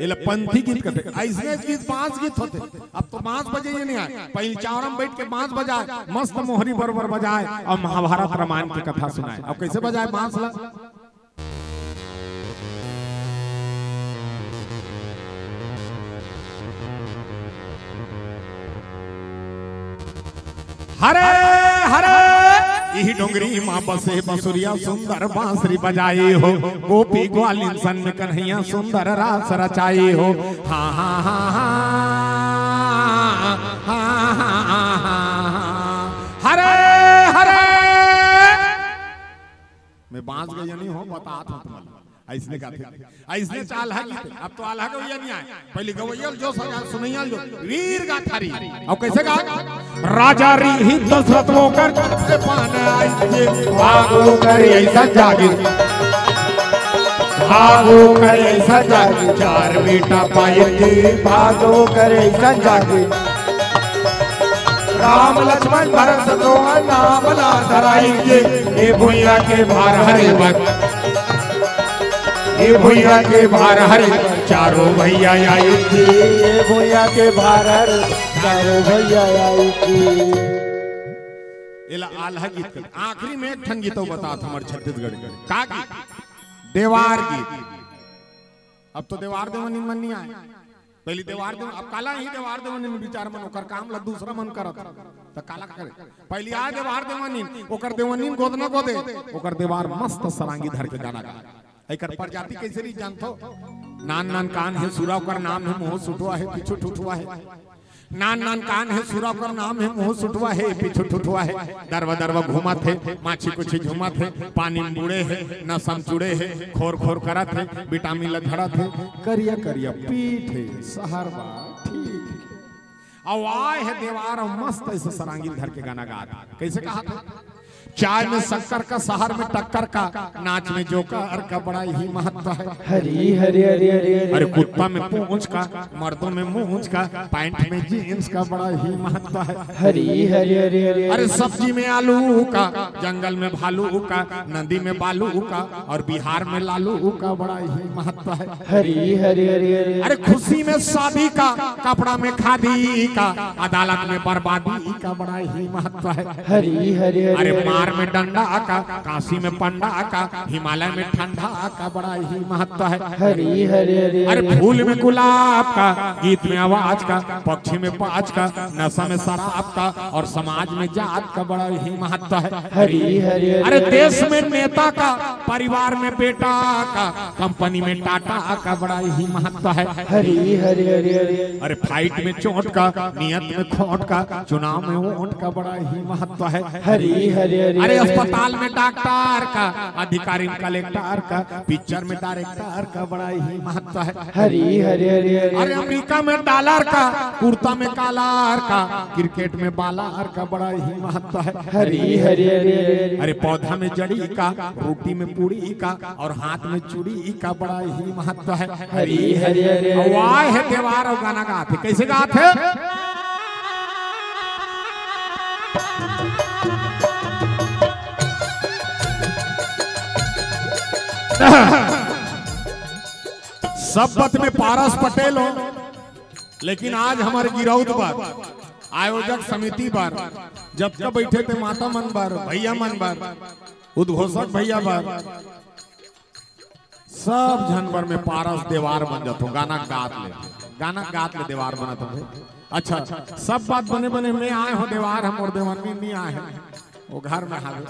एला पंथी गीत कथे। अइसने गीत बांस गीत होथे। अब तो बांस बजे ये नइ आय, पहिली चावरा म बइठ के बांस बजाय, मस्त मोहरी बरोबर बजाय अउ महाभारत रामायण के कथा सुनाय। अब कइसे बजाय बांस ला? हरे हरे, इही डोंगरी मा बसे बसुरिया सुंदर बांसुरी बजाई हो। गोपी ग्वालिन सन में कन्हैया सुंदर रास रचाई हो। हाँ हाँ हाँ हाँ। हरे हरे। मैं बांस गवइया नइ हों, बतात हों तुमन ला। अइसने गाथे, अइसने चाल हे कि अब तो आल्हा गवइया नइ आय। पहिली गवइया ल जोस आ जाय, सुनइया ल जोस। वीर गाथा री। अउ कइसे गा? राजा रिहिस दसरथ ओकर पान आइस, भाग ओकर अइसन जागिस। भाग ओकर अइसन जागिस, चार बेटा पाइस, भाग ओकर अइसन जागिस। राम लक्ष्मण भरत शत्रुघ्न नाम ला धराइस, ए भुइयां के भार हरे बर, ए भुइयां के भार हरे बर, चारों भइया आइस। ए भुइयां के भार हरे, चारों भइया आइस। एला आल्हा गीत कर। आखिरी में एक ठन गीत अउ बतात हमर छत्तीसगढ़ के। का गीत? देवार गीत। अब तो देवार देवनिन मन नइ आय। पहिली देवार देव, अब काला ही देवार देवनिन बिचार मन, ओकर काम ला दूसरा मन करत हे। त काला करे? पहिली आय देवार देवनिन, ओकर देवनिन गोदना गोदे, ओकर देवार मस्त सरांगी धर के गाना गा। एकर प्रजाति कइसे रहिस जानथो? नान नान कान हे सुरा ओकर नाम हे, मुंह सुठवा हे, पीछू ठुठवा हे। नान नान कान हे सुरा ओकर नाम हे, मुंह सुठवा हे, पीछू ठुठवा हे। दरवा दरवा घूमत हे, माछी कुछी झूमत हे, पानी म बूड़े हे, नसा म चूड़े हे, खोर खोर करत हे, विटामिन ल झड़त हे, करिया करिया पीठ हे, सहर बा ठीक हे। अउ आय हे देवार अउ मस्त अइसे सरांगी ल धर के गाना गात हे। कइसे कहत हे? चाय में शक्कर का, सहर में टक्कर का, नाच में जोकर का बड़ा ही महत्व हे। हरी हरी हरी हरी हरी। अरे कुत्ता में पूंछ का, मर्दों में मूंछ का, पैंट में जींस का बड़ा ही महत्व हे। हरी हरी हरी हरी। अरे सब्जी में आलू का, जंगल में भालू का, नदी में बालू का अउ बिहार में लालू का बड़ा ही महत्व हे। हरी हरी हरी हरी। अरे खुशी में शादी का, कपड़ा में खादी का, अदालत में बर्बादी का बड़ा ही महत्व हे। हरी हरी हरी। अरे मार में डंडा का, काशी में पंडा का, हिमालय में ठंडा का बड़ा ही महत्व हे। हरी हरी हरी। अरे फूल में गुलाब का, गीत में आवाज का, पक्षी में बाज का, नशा में शराब का अउ समाज में जात का बड़ा ही महत्व हे। हरी हरी हरी। अरे देश में नेता का, परिवार में बेटा का, कंपनी में टाटा का बड़ा ही महत्व हे। हरी हरी हरी हरी। अरे फाइट में चोट का, नियत में खोट का, चुनाव में वोट का बड़ा ही महत्व हे। हरी हरी हरी। अरे अस्पताल में डॉक्टर का, अधिकारी में कलेक्टर का, पिक्चर में डायरेक्टर का बड़ा ही महत्व हे। हरी हरी हरी हरी। अरे अमेरिका में डॉलर का, कुर्ता में कॉलर का, क्रिकेट में बॉलर का बड़ा ही महत्व हे। हरी हरी हरी हरी। अरे पौधा में जड़ी का, रोटी में पूड़ी का अउ हाथ में चूड़ी का बड़ा ही महत्व हे। हरी हरी हरी हरी। अउ आय हे देवार अउ गाना गात हे। कइसे गात हे? सब बात में पारस पटेल हो, लेकिन आज हमर गिरौद बर, आयोजक समिति बर, जतका बइठे ते माता मन बर, भइया मन बर, उद्घोषक भइया बर, सब झन बर में पारस देवार बन जाथों। गाना गात ले, गाना गात ले देवार बनत हों। अच्छा, सब बात बने बने, मैं आय हों देवार, हमर देवनिन नइ आय हे, ओ घर में हावे।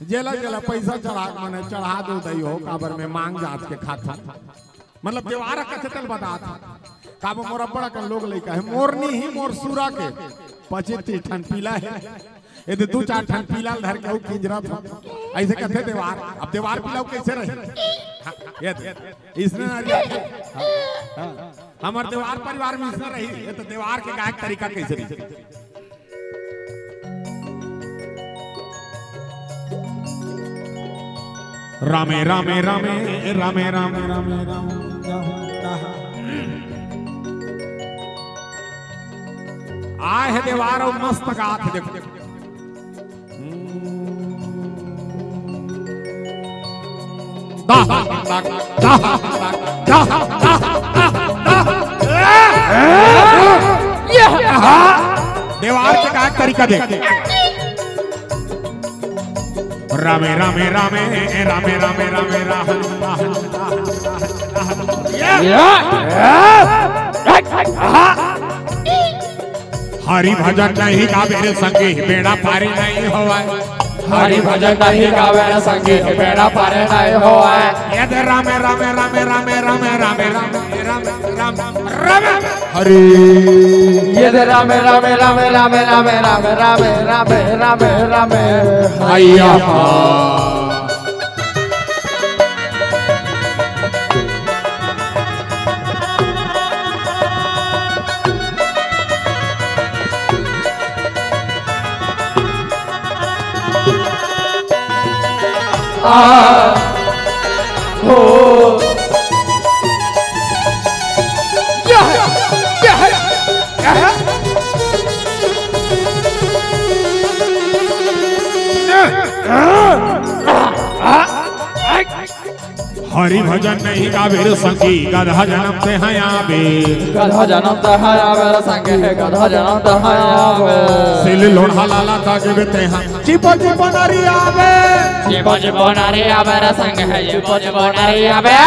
जेला जेला पैसा चढ़ा के मने चढ़ा दो दई हो, काबर में मांग जात के खाथन। मतलब देवार कथे तेल बतात। काबर मोर अब्बड़ अकन लोग लइका हे, मोर नी ही मोर सूरा के पच्चीस तीस ठन पीला हे। ये दे दू चार ठन पीला ल धर के अउ किंजरत हो। अइसे कथे देवार, अब देवार पीला अउ कइसे रही? हाँ, ये दे, इसने ना रिया। हाँ, हाँ। हमर देवार परिवार में इसने रही, ये तो देवार के गायक तरीका कइसे रही? रामे, रामे, रामे, रामे, रामे, रामे, रामे। आय हे देवार अउ मस्त गात हे, देखो। देवार के गायक तरीका देख। रामे, रामे, रामे, रामे, रामे, रामे, राम, राम, राम, राम, राम। हरि भजन नहीं गावे रे संगी, बेड़ा पारी नहीं होवय। हरि भजन नहीं गावे रे संगी, बेड़ा पारी नहीं होवय। यदि रामे, रामे, रामे, रामे, रामे, रामे, रामे, रामे, रामे, रामे, हरि। यदि रामे, रामे, रामे, रामे, रामे, रामे, रामे, रामे, रामे, रामे, हैया। आ, हो। यह, यह, यह। हरि भजन नहीं गावे रे संगी, गधा जनम ते हैं आवे। गधा जनम ते हैं आवे रे संगी, गधा जनम ते हैं आवे। सिल लोढ़ा लाला ताके बेते हैं, चिपो चिपो नारी आवे। चिपो चिपो नारी आवे रे संगी, चिपो चिपो नारी आवे।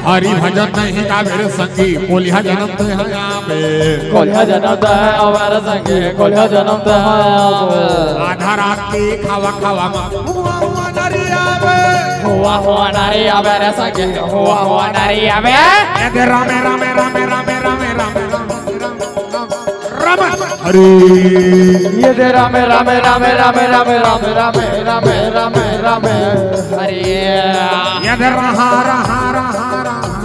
हरि भजन नहीं गावे रे संगी, कोलिहा जनम ते हैं आवे। कोलिहा जनम ते हैं आवे रे संगी, कोलिहा जनम ते हैं आवे। आधा रात के खावा खावा मा, हुआ हुआ नारी आवे। हुआ हुआ नारी आवे रे संगी, हुआ हुआ नारी आवे। यदि रामे, रामे, रामे, रामे, रामे, रामे, रामे, रामे, रामे, हरि। यदि रामे, रामे, रामे, हरि। यदि रहा, रहा, रहा, रहा, रहा, रहा,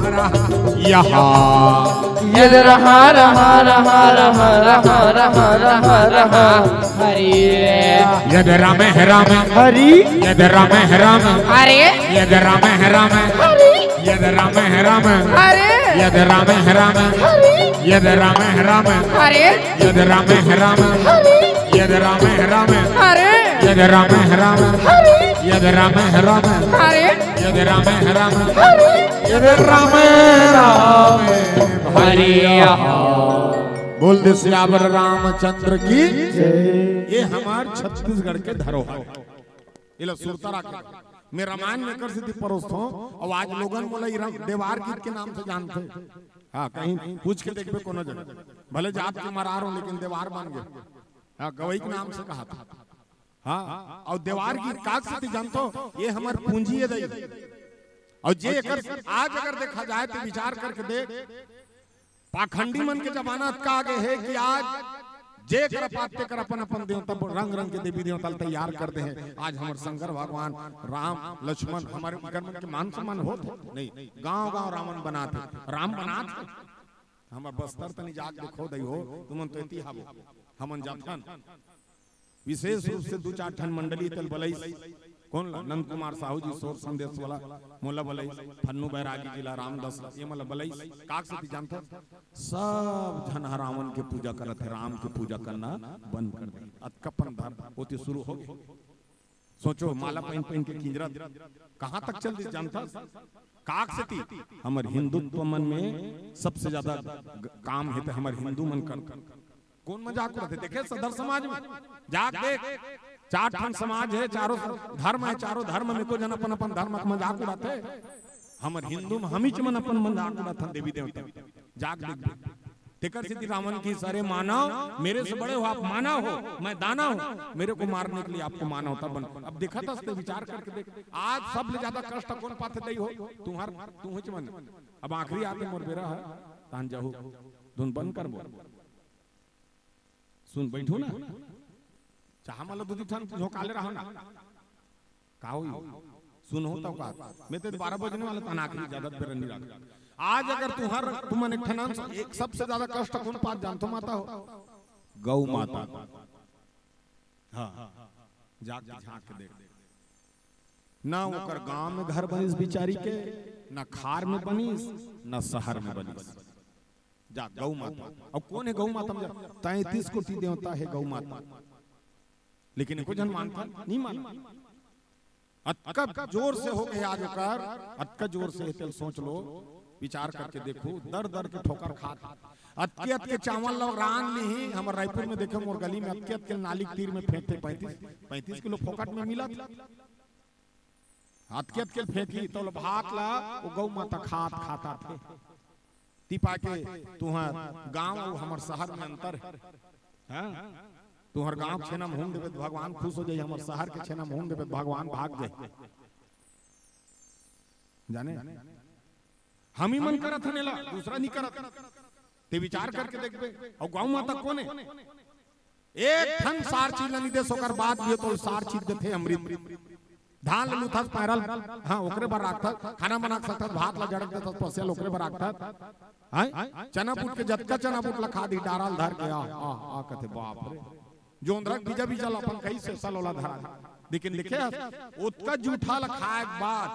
रहा, यहाँ। यदि रहा, रहा, रहा, रहा, रहा, रहा, रहा, रहा। हरि। यदि रामे है रामे। हरि। यदि रामे है रामे। हरि। यदि रामे है रामे। हरि। यदि रामे है रामे। हरि। यदि रामे है रामे। हरि। यदि रामे है रामे। हरि। यदि रामे है रामे। हरि। यदि रामे है रामे। हरि। यदि रामे है रामे। हरि। यदि रामे है रामे। हरि। यदि रामे है रामे। हरि। यदि रामे रामे। हरि। बोल दे सियावर रामचंद्र की। जय। ये हमार छत्तीसगढ़ के धरोहर। एला सुरता राखे। मैं रामायण में कर सिद्धि परोसथों, अउ आज लोगन मोला ई राम-, देवार गीत के नाम से जानथे। हाँ, कहीं पूछ के देखबे कोनो जगह। भले जात के मरार हो, लेकिन देवार बन गए। हाँ, गवई के नाम से कहा था। हाँ, अउ देवार गीत काक सेती जानथो, ये हमर पूंजी है दई। अउ जे एकर आज अगर देखा जाए तो विचार करके देख, पाखंडी मन के जमाना अतका आगे हे कि आज जे कर पाते कर अपन अपन देवता, रंग रंग के देवी देवता ल तैयार कर दे हे। आज हमर शंकर भगवान, राम, लक्ष्मण, हमर इकर मन के मान सम्मान होत हे? नहीं। गांव गांव रावण बनात हे, राम बनात हे। हमर बस्तर तनी जाके देखो दई हो, तुमन तो एती हावो, हमन जाथन। विशेष रूप से दू चार ठन मंडली तेल बलइस। कोन ला? नंद कुमार साहू जी, सोर संदेश वाला, मोला बलइस, फन्नू बैरागी जी ला, रामदास ला, ये मोला बलइस। काक सेती जानथो? सब झन ह रावण के पूजा करत हे, राम के पूजा करना बंद कर दे। अतका अपन धर्म ओती शुरू हो गए। सोचो, माला पहिन पहिन के किंजरत कहाँ तक चल दिस जानथस? काक सेती हमर हिंदुत्व मन में सबसे ज्यादा ग-, काम हे ते हमर हिंदू मन करथन। कोन मजाक उड़ाथे? देखे सदर समाज में जाके देख, चार ठन समाज हे, चारों स-, धर्म हे, चारों धर्म में को झन अपन अपन धर्म के मजाक उड़ाथे। हमर हिंदू में हमीच मन अपन मजाक उड़ाथन देवी देवता। जाके देख, देख। तेकर सेती रावण कहिस, अरे मानव, मेरे से बड़े हो आप, मानव हो, मैं दानव हूं, मेरे को मारने के लिए आपको मानव तन बन। अब देखत हस ते, विचार करके देख, आज सबले ज्यादा कष्ट कोन पाथे दई हो? तुंहर, तुंहच मन। अब आखिरी आथे मोर बेरा ह, तहन जाहू, धुन बंद करबो। सुन, बइठो ना। चाहा मतलब दू तीन ठन झोंकाले रहो ना। का होई? सुनहू तब का? मैं तो बारह बजने वाला, तहन आखिरी, ज्यादा बेरा नइ रखंव। आज अगर तुंहर, तुमन एक ठन अंश, एक सबसे ज्यादा कष्ट कोन पाथे जानथो माता हो? गऊ माता। हां, जाके झांक के देख। ना ओकर गांव में घर बनिस बिचारी के, ना खार में बनिस, ना शहर में बनिस। जा, गऊ माता। अउ कोन हे गऊ माता में जा? तैंतीस कोटि देवता हे गऊ माता। लेकिन एको झन मानथे, नइ मानय। अतका जोर से हो गे आज ओकर, अतका जोर से हे, तेला सोच लो, विचार करके देखो, दर दर के ठोकर खात। अतके अतके चावल ल रांध लिही, हमर रायपुर में देखे, मोर गली में अतके अतके नाली के तीर में फेंकथे, पैंतीस, पैंतीस किलो फोकट में मिलत। अतके अतके ल फेंकही, त ओला भात ला ओ गऊ माता खात खात आथे। तिपा के तुंहर गांव अउ हमर शहर में अंतर हे। हां? तुंहर गांव के छेना म हूंग देबे त भगवान खुश हो जाही, हमर शहर के छेना म हूंग देबे त भगवान भाग जाही। जाने? हमही मन करत हन एला, दूसरा नइ करत। ते विचार करके देखबे। अउ गऊ माता कोन हे? एक ठन सार चीज ल नइ देस, ओकर बाद भी तो सार चीज देथे, अमृत। धान ल लुथस पैरा ल, हां, ओकरे बर राखथस, खाना बना के सकथस, भात ल जड़क देथस, पसिया ल ओकरे बर राखथस। हां? चना बूट के जतका चना बूट ल खा दिही, डारा ल धर के, आ, आ, आ, कथे, बाप रे। जोंधरा के बीजा बीजा ल अपन कइसे सलोला धरा दे। लेकिन देखे हस, ओतका जूठा ल खाए के बाद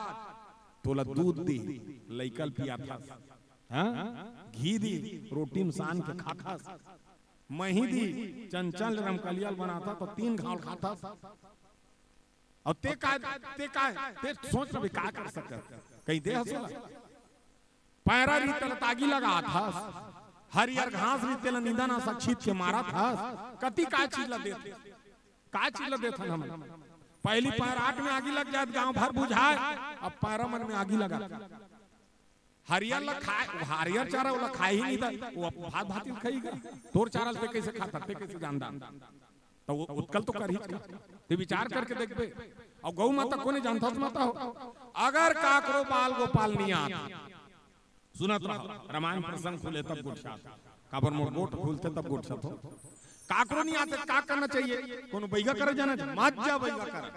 तोला दूध दिही, लइका ल पियाथस। हां? घी दिही, रोटी म सान के खाथस। मही दिही, चंचल रमकलिया ल बनाथस त तीन घांव खाथस। अउ ते काय, ते काय, ते सोच रहे का कर सकत? कहीं दे हस ओला? पैरा रहिथे तेला त आगी लगाथस, हरियर घास रहिथे तेला निंदन असन छीत के मारथस, कति काय चीज ल देथे, काय चीज ल देथन हमन? पहिली पैराट में आगी लग जाए त गांव भर बुझाए, अब पैरा मन में आगी लगा। हरियर ल खाए, हरियर चारा ओला खाए ही नइ दे, ओ भात भात ही खाही गा। तोर चारा ल ते कइसे खाथस, ते कइसे जानथस? त ओ ओतका ल तो करही का। ते विचार करके देखबे। अउ गऊ माता कोन हे जानथस माता हो? अगर काकरो बाल गोपाल नइ आत, सुनत रहो, रामायण प्रसंग खुले तब गोठियात। काबर मोर गोठ खुलथे तब गोठियाथंव। काकरो नइ आत हे, का करना चाहिए? कोनो बइगा करा जाना चाहिए? मत जा बइगा करा।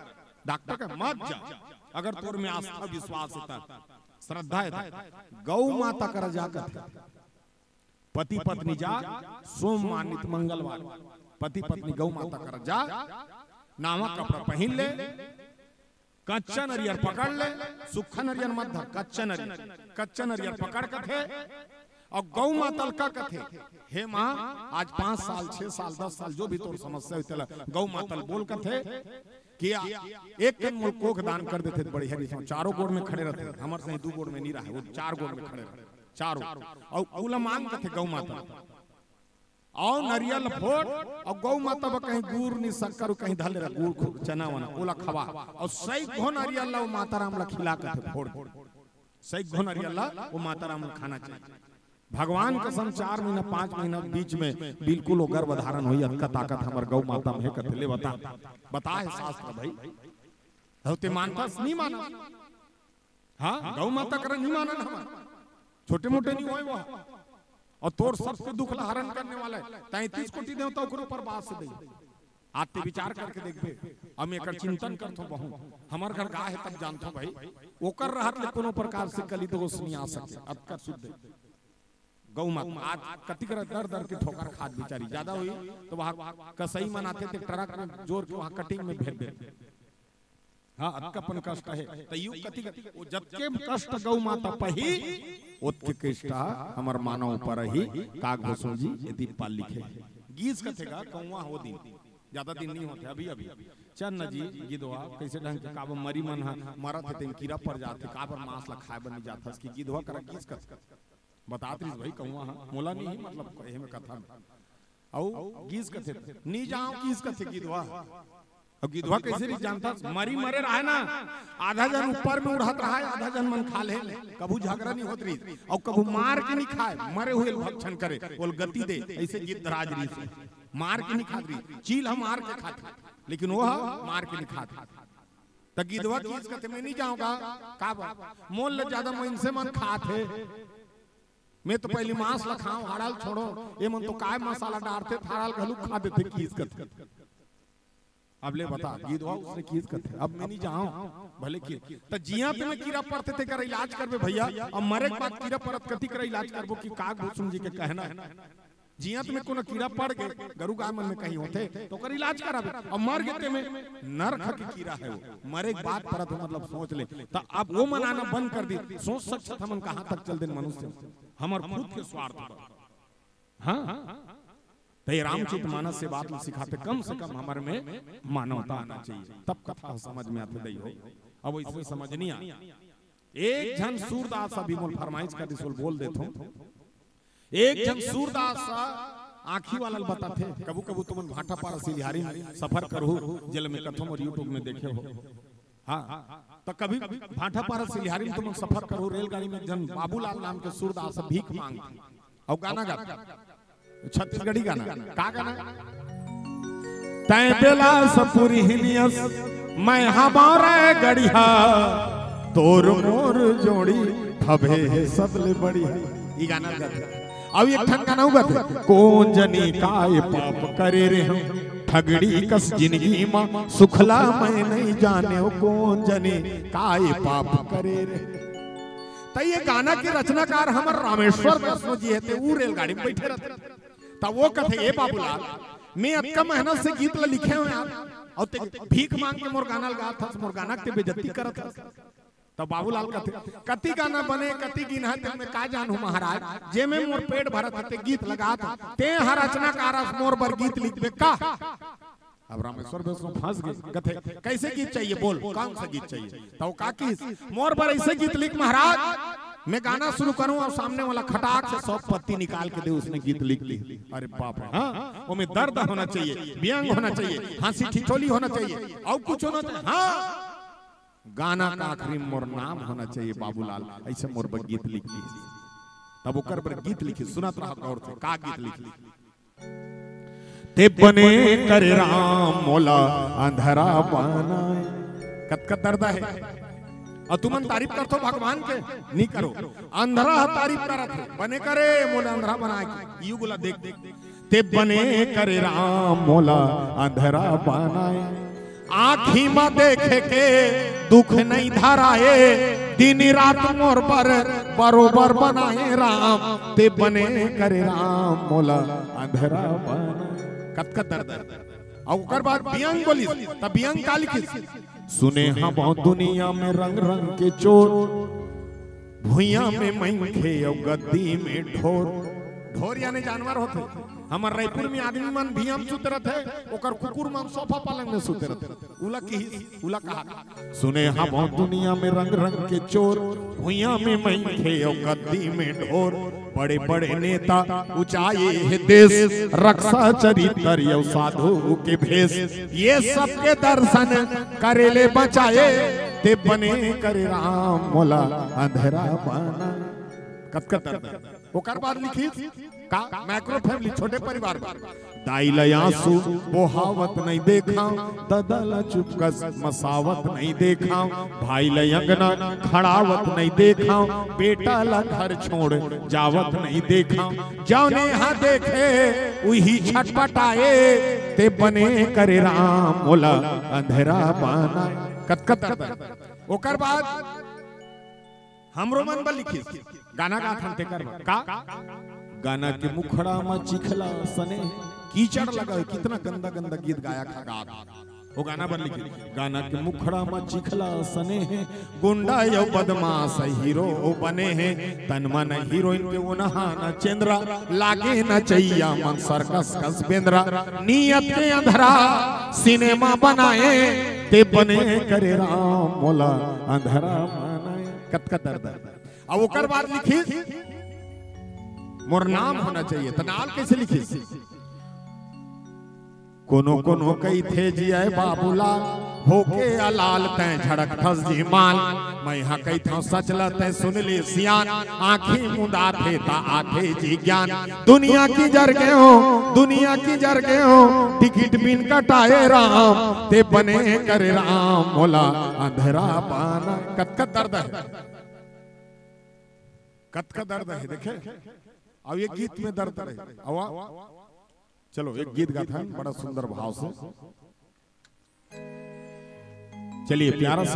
डॉक्टर कहे मत जा। अगर तोर में आस्था विश्वास हे त, श्रद्धा हे त, गऊ माता करा जा कथे। पति पत्नी जा, सोमवार नित मंगलवार, पति पत्नी गऊ माता करा जा, नावा कपड़ा पहिन ले, कच्चा नरियर पकड़ ले, सुक्खा नरियर मत धर, कच्चा नरियर, कच्चा नरियर पकड़ कथे, अउ गऊ माता ल का कथे, हे माँ, आज पाँच साल, छह साल, दस साल, जो भी तोर समस्या होही, तेला गऊ माता ल बोल कथे, कि एक कन मोला कोख दान कर देथे, त बढ़िया रहिथे। चारों गोड़ में खड़े रहिथे, हमर सही दू गोड़ में नइ रहय, ओ चार गोड़ में खड़े रहिथे, चारों। अउ ओला मांग कथे गऊ माता, अउ नरियर ल फोड़, अउ गऊ माता बर कहीं गुड़ नि शक्कर, कहीं धर ले रह, गुड़ खु-, चना वना, ओला खवा, अउ सइघो नरियर ल ओ माता राम ल खिला कथे, फोड़ दे। सइघो नरियर ल ओ माता राम ल खाना चाहिए। भगवान कसम, चार महीना, पांच महीना के बीच में बिल्कुल ओ गर्भ धारण होही, अतका ताकत हमर गऊ माता में हे कथे। ले बता, बता हे शास्त्र भाई। हो ते मानथस, नइ मानस? हां, गऊ माता करा नइ मानन हमन। छोटे मोटे नइ होय वो। अउ तोर सबके दुख ल हरण करने वाला हे। तैंतीस कोटि देवता ओकरे ऊपर बास हे दई। आज ते विचार करके देखबे। अब मैं एकर चिंतन करथंव बहुत। हमर घर गाय हे तब जानथंव भाई। ओकर रहत ले कोनो प्रकार से कली दोष नइ आ सके। अतका शुद्ध हे। गऊ माता आज कतिक दर दर के ठोकर खात बिचारी, ज्यादा होही त वहां कसई मन आथे ते ट्रक में जोर के वहां कटिंग में भेज देथे। हां, अतका अपन कष्ट हे। त यू कतिक, ओ जतके कष्ट गऊ माता पाही, ओतके कष्ट हमर मानव ऊपर आही। काग भुसुंडी जी, एती पाल लिखे। गीस कथे गा, कौवा हो दिन। ज्यादा दिन नइ होथे, अभी, अभी। चल न जी, गिदवा, कइसे ढंग के काबर मरी मन ह, मरत हे तेन कीरा पर जाथे, काबर मांस ल खाए बर नइ जाथस कि गिदवा करा गीस कथे। बतात रहिस भाई कौवा ह, मोला नइ, मतलब, कहे में कथा में। अउ गीस कथे, नइ जांव गीस कथे गिदवा। अब गिधवा कैसे रहिस जानथस? मरी मरे रहय ना, आधा झन ऊपर में उड़त रहय, आधा झन मन खा ले। कभू झगरा नहीं होत रहिस, अउ कभू मार के नहीं खाय, मरे हुए ल भक्षण करे, ओला गति दे। ऐसे गिद्धराज रहिस, मार के नहीं खात रहिस। चील ह मार के खाथे, लेकिन वो ह मार के नहीं खात। त गिधवा किहिस कथे, "मैं नहीं जावंव गा।" "का बर?" "मोर ले ज्यादा मइनसे मन खात हे, मैं तो पहिली मांस ल खावंव, हाड़ा ल छोड़ंव, ये मन तो काय मसाला डारथे, हाड़ा ल घलो खा देथे," किहिस कथे। अब ले बता, गिधवा उसने किहिस कथे, "अब मैं नहीं जावंव।" भले कि त जियत में कीरा परथे तेकर इलाज करबे भइया, अब मरे के बाद कीरा परत कति करा इलाज करबो कि काग भुसुम जी के कहना हे। जियत में कोनो कीरा पड़ गे, गरू गाय मन में कहीं होथे, त ओकर इलाज कराबे। अब मर गे ते में नरक के कीरा हे वो, मरे के बाद परत हे, मतलब सोच ले। त अब वो मनाना बंद कर दिस, सोच सकत हन हमन कहां तक चल देन मनुष्य, हमर खुद के स्वार्थ बर। हाँ, त ये रामचरित मानस ये बात ल सिखाथे, कम से कम हमर में मानवता आना चाहिए, तब कथा समझ में आथे दई हो। अब वैसे समझ नहीं आ। एक झन सूरदास अभी मोर फरमाइश कर दिस, बोल देथंव। एक झन सूरदास आंखी वाला ल बताथे, कभू कभू तुमन भाटापारा सिलिहारी में सफर करहू, जेला मैं कथंव अउ YouTube में देखे हो। हाँ, त कभी भाटापारा सिलिहारी में तुमन सफर करहू, रेलगाड़ी में एक झन बाबूलाल नाम के सूरदास भीख मांगथे अउ गाना गाथे, छत्तीसगढ़ी गाना। का गाना? "तैं बेला सपुरी हिनियस, मैं हमारा गड़िया, तोर मोर जोड़ी हबे हे सबले बढ़िया।" ई गाना गाथे। अउ एक ठन गाना अउ गाथे, "कोन जनी काय पाप करे रेहेंव, ठगड़ी कस जिनगी मा सुखला मैं नहीं जानेंव, कोन जनी काय पाप करे रेहेंव।" त ये गाना के रचनाकार हमर रामेश्वर वैष्णव जी हे, ते ऊ रेलगाड़ी में बइठे रहिथे। त वो कथे, "ए बाबूलाल, मैं अतका मेहनत से गीत ल लिखे हंव यार, अउ ते भीख मांग के मोर गाना ल गात हस, मोर गाना के ते बेइज्जती करत हस।" त बाबूलाल कथे, "कति गाना बने, कति गिनहा, तेन में का जानहूं महाराज, जे में मोर पेट भरत हे ते गीत ल गात हंव, ते ह रचनाकार अस, मोर बर गीत लिखबे का?" अब रामेश्वर वैष्णव फंस गे, कथे, "कैसे गीत चाहिए, बोल, कौन सा गीत चाहिए?" त वो का किहिस, "मोर बर ऐसे गीत लिख महाराज, मैं गाना शुरू करूं अउ सामने वाला खटाक से सौ पत्ती निकाल के दे, उसने गीत लिख दी।" अरे बाप रे, हाँ, ओमे दर्द होना चाहिए, व्यंग होना चाहिए, हंसी ठिठोली होना चाहिए, अउ कुछ होना चाहिए। हाँ, गाना का आखिरी में मोर नाम होना चाहिए बाबूलाल, ऐसे मोर बर गीत लिख दी। तब ओकर बर गीत लिखिस, सुनत रहा गौर से, का गीत लिखिस। "ते बने करे राम मोला अंधरा बनाए।" कतका दर्द हे। अउ तुमन तारीफ करथो भगवान के, नी करो। अंधरा ह तारीफ करत हे, "बने करे मोला अंधरा बनाए के, यू गोला देख।" "ते बने करे राम मोला अंधरा बनाए, आँखी म देखे के दुख नहीं धराए, दिन रात मोर बर बरोबर बनाए राम, ते बने करे राम मोला अंधरा बनाए।" कतका दर्द हे। अउ ओकर बाद व्यंग बोलिस, त व्यंग का लिखिस, "सुने हवं दुनिया में रंग रंग के चोर, भुइयां में मनखे अउ गद्दी में ढोर।" ढोर यानी जानवर होथे। हमर रायपुर में आदमी मन भुइयां में सुते रथे, ओकर कुकुर मन सोफा पलंग में सुते रथे। उला किहिस, उला कहा, "सुने हवं दुनिया में रंग रंग के चोर, भुइयां में मनखे अउ गद्दी में ढोर। बड़े बड़े नेता उचाए हे देश, रक्षा चरित्र अउ साधु के भेष। ये सबके दर्शन करे ले बचाए, ते बने करे राम मोला अंधरा बनाए।" कतका दर्द हे। ओकर बाद लिखिस का, माइक्रो फैमिली, छोटे परिवार में, "दाई ल आंसू बोहावत नहीं देखांव, ददा ल चुपकस मसावत नहीं देखांव, भाई ल अंगना खड़ावत नहीं देखांव, बेटा ल घर छोड़ जावत नहीं देखांव, जौने हा देखे उही छटपटाए, ते बने करे राम मोला अंधरा बनाए।" कतका दर्द हे। ओकर बाद हमरो मन बर लिखिस, गाना गाथन तेकर बर। का? "गाना के मुखड़ा म चिखला सने, कीचड़ लगा हे।" कितना गंदा गंदा गीत गायक ह गात। वो गाना बर लिखिस, "गाना के मुखड़ा म चिखला सने हे, गुंडा अउ बदमाश हीरो बने हे, तन मन हीरोइन के ओनहा न चेंद्रा, लागे नचइया मन सर्कस कस बेंद्रा, नियत के अंधरा सिनेमा बनाए, ते बने करे राम मोला अंधरा बनाए।" कतका दर्द हे। अउ ओकर बाद लिखिस, "मोर नाम होना चाहिए।" त नाम कैसे लिखिस? कोनो कोनो कहिथे जिये बाबूलाल, होके अलाल तैं झड़कथस जी माल। मैं हा कहिथंव सच ल तैं सुन ले सियान, आँखी मुंदाथे त आथे जी ज्ञान। दुनिया की जर गे हों, दुनिया की जर गे हों, टिकट बिन कटाए राम, तैं बने करे राम मोला अंधरा बना। कतका दर्द हे, कतका दर्द हे, देखे? अब ये गीत में दर्द हे। अब चलो, एक गीत गाथन बड़ा सुंदर भाव से। चलिए, प्यारा से